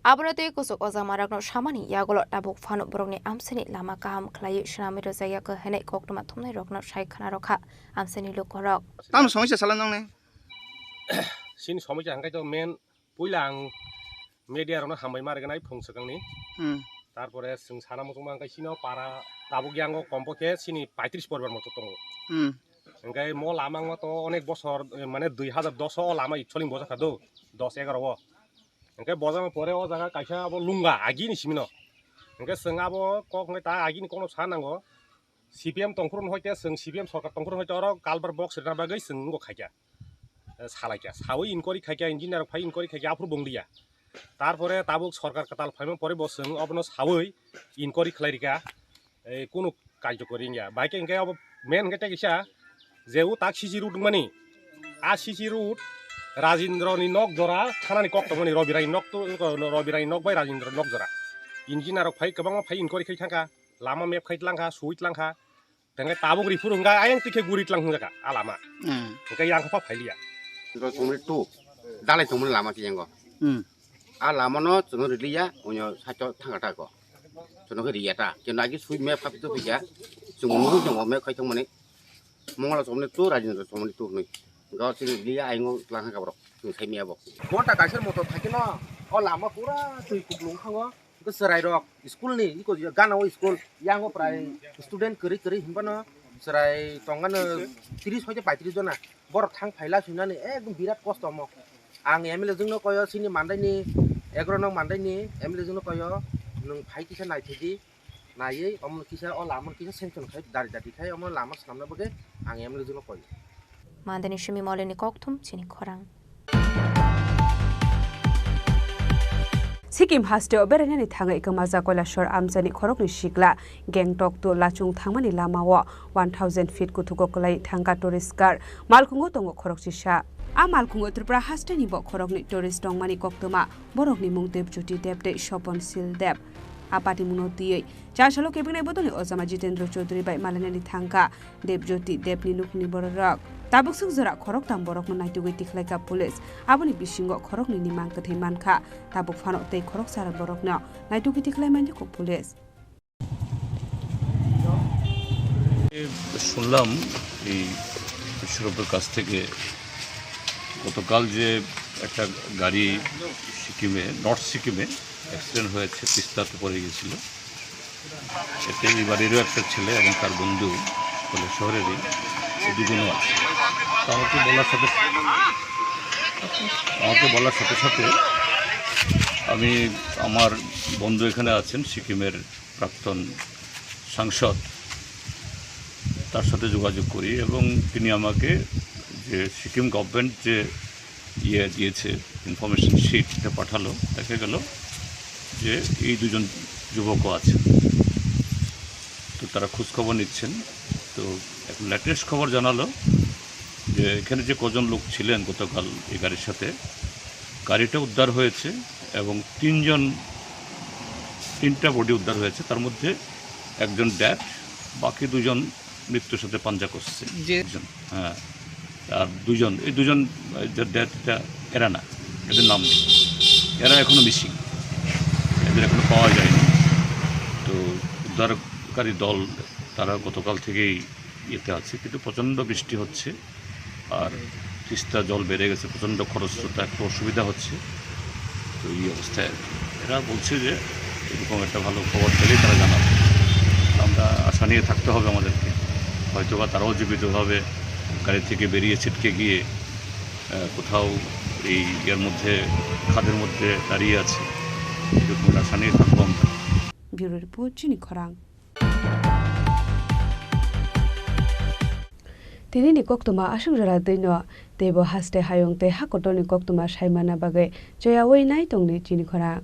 Abono tei kuchuk o jamarokno samani yagulo tabuk phano borokni amchaini lama kaham khlaiwi swnamwi rwjakya hwnwi koktwma thumnairokno sai khna rwkha amchaini lukurok. Tamo somosya sala nongni? Chini somosya hwnkhe to main puila ang media rokno hambai ma rwgwnai phung swkangni. Hmm. Tarpore chwng sana muchungma hwnkhe chini o para tabuk yango kompo khe chini paitris poribar moto tongo. Hmm. Hwnkhe mo lama wngma to onek bosor, eh, mane dui hazar dos o lama actually bojakha do, dos egaro o. Hwnkhe bojama pore o jaga kaisa abo lunga agini simino. Hwnkhe chwng abo kok hwnkhe ta agini kokno sa nango. C P M tongphuru hwnkhe chwng C P M sorkar tongphuru hwnkhe oro culvert box rwna bagwi chwng wngkha khaikha. Eh, salaikha, sawi inquiry khaikha, engineer rok phai inquiry khaikha, aphuru bonglia. Tarpore tabuk sorkar kwtal phaima pore bo chwng obono sawi inquiry khlai rikha. Ei, kunu karjokori wngya. Bai khe hwnkhe abo main hwnkhe tei kisa, je o tak C C road wngmani, a C C road Rajendra ni nok jora thanani kok tongmani, Rabi Rai nok to, Rabi Rai nok bai Rajendra nok jora. Engineer rok phai kwbangma phai inquiry khai thangkha, lama map khai tlangkha, sui tlangkha. Tengkhe tabuk riphuru hwnkha ayang tikhe guri tlang hwnjakha a lama. Hmm. Hwnkhe yang kha pha phailiya. Rajendra two, dalai tongmani lama khe yango. Hmm. A lama no chwng riliya, onyo side o thangkha ta ko. Chwng khe riya ta. Khe nagi sui map kha pito phiya. Chwng nugwi tongo map khai tongmani. Mongol chomni two, Rajendra chomni two hwnwi. Ga chwng riliya, ayang o tlang kha borok. Chwng sai miya bo. Ghonta kaisa motor thai khe no, o lama pura twi kuplung thango. Hwnkhe chwrairok school ni iko gana o school yango prai student kwrwi kwrwi hinphano chwrai tongmano tris hoite paitris jona. Borok thang phaila swinani ekdom birat kosto omo. Ang M L A jwngno koyo chini Mandai ni, egro nong Mandai ni M L A jwngno koyo, nwng phai kisa naithai di, naiwi omo kisa o lama kisa sanction khai dari dari khai omo lama swnamna bagwi ang M L A jwngno koyo. Mandani simi moleni kokthum chini khorang. Sikkim hasteo berainani thangwi kwmajak Kailasor amchaini khoroknwi sikla Gangtok to Lachung thangmani lamao one thousand feet kuthugo kwlai thangkha tourist car. Malkhungo tongo khorokchisa. A malkhungo Tripura hasteni bo khoroknwi tourist tongmani koktwma, borokni mung Debjyoti Deb tei Sopon Sil Deb. A patimungno twiwi chasalo kebingnai bodolni ojama Jitendra Chaudhary bai malainani thangkha Debjyoti Debni nukni bororok. Tabuk swk jora khoroktham borokno naitugwi tikhlaikha police. Aboni bisingo khoroknwini mang kwthwi mankha. Tabuk phano tei khoroksa borokno naitugwi tikhlai mankha police. শুনলাম এই বিশ্বরূপের কাছ থেকে গতকাল যে একটা গাড়ি সিকিমে, নর্থ সিকিমে অ্যাক্সিডেন্ট হয়েছে, তিস্তাতে পড়ে গেছিল। এতে এই বাড়িরও একটা ছেলে এবং তার বন্ধু, মানে শহরেরই, এই দুজনও আছে। তো আমাকে বলার সাথে আমাকে বলার সাথে সাথে আমি, আমার বন্ধু এখানে আছেন, সিকিমের প্রাক্তন সাংসদ, তার সাথে যোগাযোগ করি এবং তিনি আমাকে যে সিকিম গভর্নমেন্ট যে ইয়ে দিয়েছে, ইনফরমেশন শিট, এটা পাঠালো। দেখা গেল যে এই দুজন যুবকও আছেন, তো তারা খোঁজখবর নিচ্ছেন। তো এখন লেটেস্ট খবর জানালো যে এখানে যে কজন লোক ছিলেন গতকাল এই গাড়ির সাথে, গাড়িটা উদ্ধার হয়েছে এবং তিনজন, তিনটা বডি উদ্ধার হয়েছে, তার মধ্যে একজন ডেড, বাকি দুজন মৃত্যুর সাথে পাঞ্জা করছে। যে একজন, হ্যাঁ, আর দুজন, এই দুজন, এই যে ডেডটা এরা না, এদের নাম নেই, এরা এখনো মিসিং, এদের এখনো পাওয়া যায়নি। তো উদ্ধারকারী দল তারা গতকাল থেকেই ইয়েতে আছে, কিন্তু প্রচণ্ড বৃষ্টি হচ্ছে, আর তিস্তা জল বেড়ে গেছে, প্রচণ্ড খরস্রোতা, একটু অসুবিধা হচ্ছে। তো এই অবস্থায় আর কি। এরা বলছে যে এরকম একটা ভালো খবর পেলেই তারা জানাবে। আমরা আশা নিয়ে থাকতে হবে আমাদেরকে। হয়তো বা তারাও জীবিতভাবে গাড়ি থেকে বেরিয়ে ছিটকে গিয়ে, আহ, কোথাও এই ইয়ের মধ্যে, খাদের মধ্যে দাঁড়িয়ে আছে, এরকম একটা আশা নিয়ে থাকবো আমরা। Bureau Report, Chini Khorang. Tini ni koktwma aswk jora twi no, teibo haste hayung tei ha kotor ni koktwma sai manna bagwi choyaui nai tongdi chini khorang.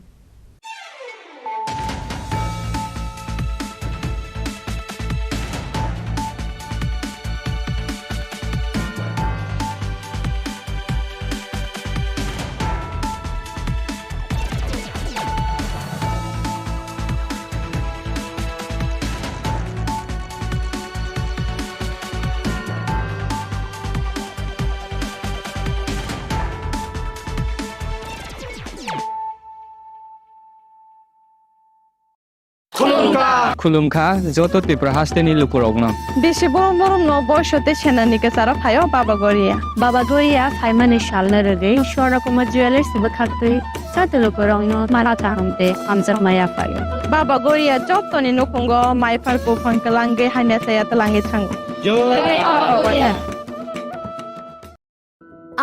Khulumkha joto Tripura hasteni lukurokno. Bisi borom borom no boiso tei senani kwcharo phaio Baba Goria. Baba Goria phaimani salno rwgwi Swarna Kumar Jewellers bwkhaktwi joto lukurokno mara kaham tei hamjakma yaphaio. Baba Goria jotoni nukhungo maiphar buphang kwlangwi hamya chaya twlangwi thango. Jai Baba Goria.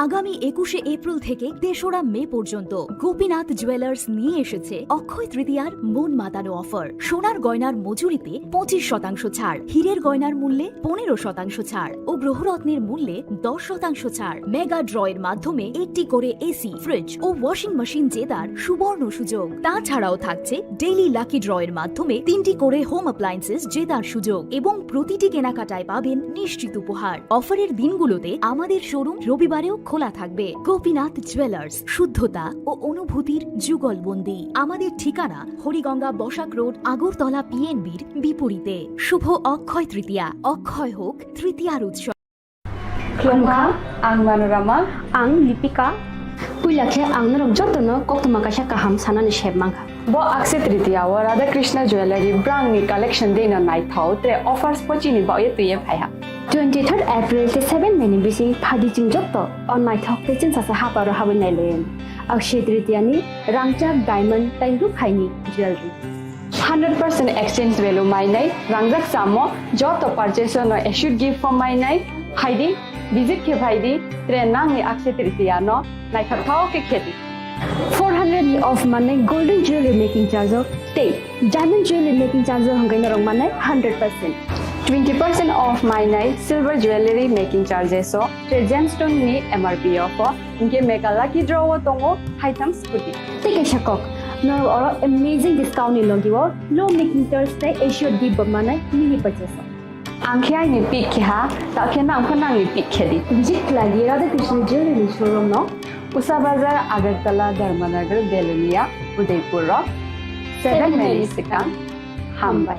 আগামী একুশে এপ্রিল থেকে তেসরা মে পর্যন্ত গোপীনাথ জুয়েলার্স নিয়ে এসেছে অক্ষয় তৃতীয়ার মন মাতানো অফার। সোনার গয়নার মজুরিতে পঁচিশ শতাংশ ছাড়, হীরের গয়নার মূল্যে পনেরো শতাংশ ছাড় ও গ্রহরত্নের মূল্যে দশ শতাংশ ছাড়। মেগা ড্রয়ের মাধ্যমে একটি করে এসি, ফ্রিজ ও ওয়াশিং মেশিন জেতার সুবর্ণ সুযোগ। তাছাড়াও থাকছে ডেইলি লাকি ড্রয়ের মাধ্যমে তিনটি করে হোম অ্যাপ্লায়েন্সেস জেতার সুযোগ এবং প্রতিটি কেনাকাটায় পাবেন নিশ্চিত উপহার। অফারের দিনগুলোতে আমাদের শোরুম রবিবারেও খোলা থাকবে। গোপীনাথ জুয়েলার্স, শুদ্ধতা ও অনুভূতির যুগলবন্দি। আমাদের ঠিকানা হরিগঙ্গা বসাক রোড, আগরতলা পিএনবির বিপরীতে। শুভ অক্ষয় তৃতীয়া, অক্ষয় হোক তৃতীয়ার উৎসব। Khulumkha, ang Manorama. Ang Lipika. Puila khe ang norok jotono koktwma kaisa kaham sanani sep mankha. Bo Akshaya Tritiya o Radha Krishna Jewellery brand ni collection dino naithok tre offers pochini baoye twiye phaiha. Twenty third April tei seven May ni bising phadi chwng joto o naithok tei chwngsacha haparo habwi nailaiwi. Akshaya Tritiya ni rangchak, diamond tei rukhaini jewellery. Hundred percent exchange value mainai, rangjak chamo, joto purchase no assured gift form mainai, phaidi, visit khe phaidi, tre nangni Akshaya Tritiya no naithok thao khe khedi. Four hundred ni off manai golden jewelry making charge o tei diamond jewelry making charge o hwnkhai norok manai hundred percent. Twenty percent off mainai silver jewelry making charges o tre gemstone ni M R P off o. Hinkhe mega lucky draw o tongo haitham scooty. Tei kaisa kok, norok oro amazing discount ni logi o low making charge tei assured gift bo manai mini purchase o. Ang khe aini pick khe ha, ta khe nang pho nangni pick khe di. Visit khlai di Radha Krishna Jewelry ni showroom no. Usa Bazar, Agartala, Dharmanagar, Belonia, Udaipur rok. Seven May ni swkang. Hambai.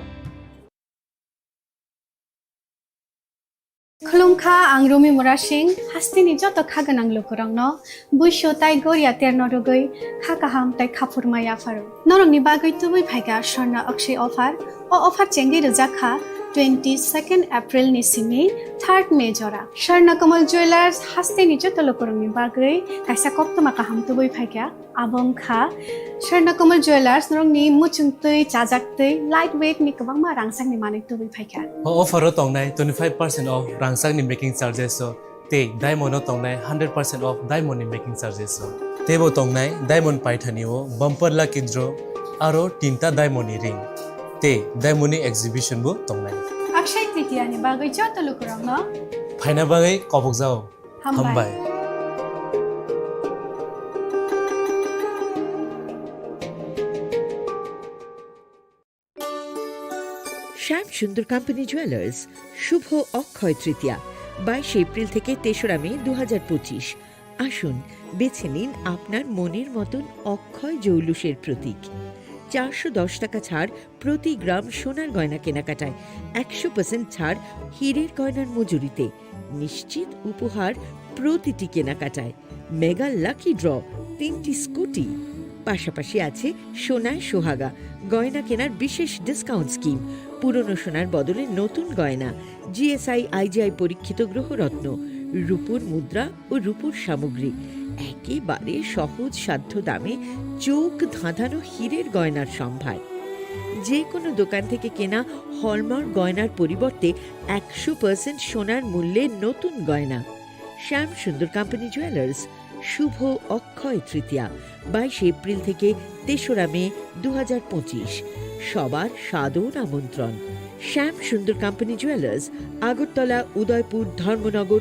Khulumkha, ang Rumi Murasing, hasteni joto kha gwnang lukurokno buisu tai goria terno rwgwi kha kaham tai khaphurma yapharo. Norokni bagwi tubui phaikha Swarna Akshaya offer. O offer chengwi rwjak kha Twenty second April ni simi third May jora Swarna Kamal Jewellers hasteni joto lukurokni bagwi kaisa koktwma kaham tubui phaikha. Abo wngkha Swarna Kamal Jewellers norokni muchungtwi, chajaktwi, light weight ni kwbangma rangchakni manwi tubui phaikha. O offer o tongnai twenty five percent off rangchakni making charges o. Tei diamond o tongnai hundred percent off diamond ni making charges o. Teibo tongnai diamond paithani o bumper lucky draw aro tinta diamond ni ring. Tei diamond ni exhibition bo tongnai. Akshay Tritiya ni bagwi joto lukurokno phaina bagwi kobokjao. Hambai. Hambai. শ্যাম সুন্দর company jewellers, শুভ অক্ষয় তৃতীয়া, বাইশে এপ্রিল থেকে তেসরা মে দু হাজার পঁচিশ। আসুন, বেছে নিন আপনার মনের মতন অক্ষয় জৌলুসের প্রতীক। চারশো দশ টাকা ছাড় প্রতি গ্রাম সোনার গয়না কেনাকাটায়, একশো পার্সেন্ট ছাড় হীরের গয়নার মজুরিতে, নিশ্চিত উপহার প্রতিটি কেনাকাটায়, মেগা লাকি ড্র, তিনটি স্কুটি, পাশাপাশি আছে সোনায় সোহাগা, গয়না কেনার বিশেষ ডিসকাউন্ট স্কিম, পুরনো সোনার বদলে নতুন গয়না, জিএসআই আইজিআই পরীক্ষিত গ্রহরত্ন, রূপোর মুদ্রা ও রূপোর সামগ্রী, একেবারে সহজ সাধ্য দামে চোখ ধাঁধানো হীরের গয়নার সম্ভার। যে কোনো দোকান থেকে কেনা হলমার্ক গয়নার পরিবর্তে একশো পার্সেন্ট সোনার মূল্যে নতুন গয়না। শ্যাম সুন্দর কোম্পানি জুয়েলার্স, শুভ অক্ষয় তৃতীয়া, বাইশে এপ্রিল থেকে তেসরা মে দু হাজার পঁচিশ। সবার সাদর আমন্ত্রণ। শ্যাম সুন্দর কোম্পানি জুয়েলার্স, আগরতলা, উদয়পুর, ধর্মনগর,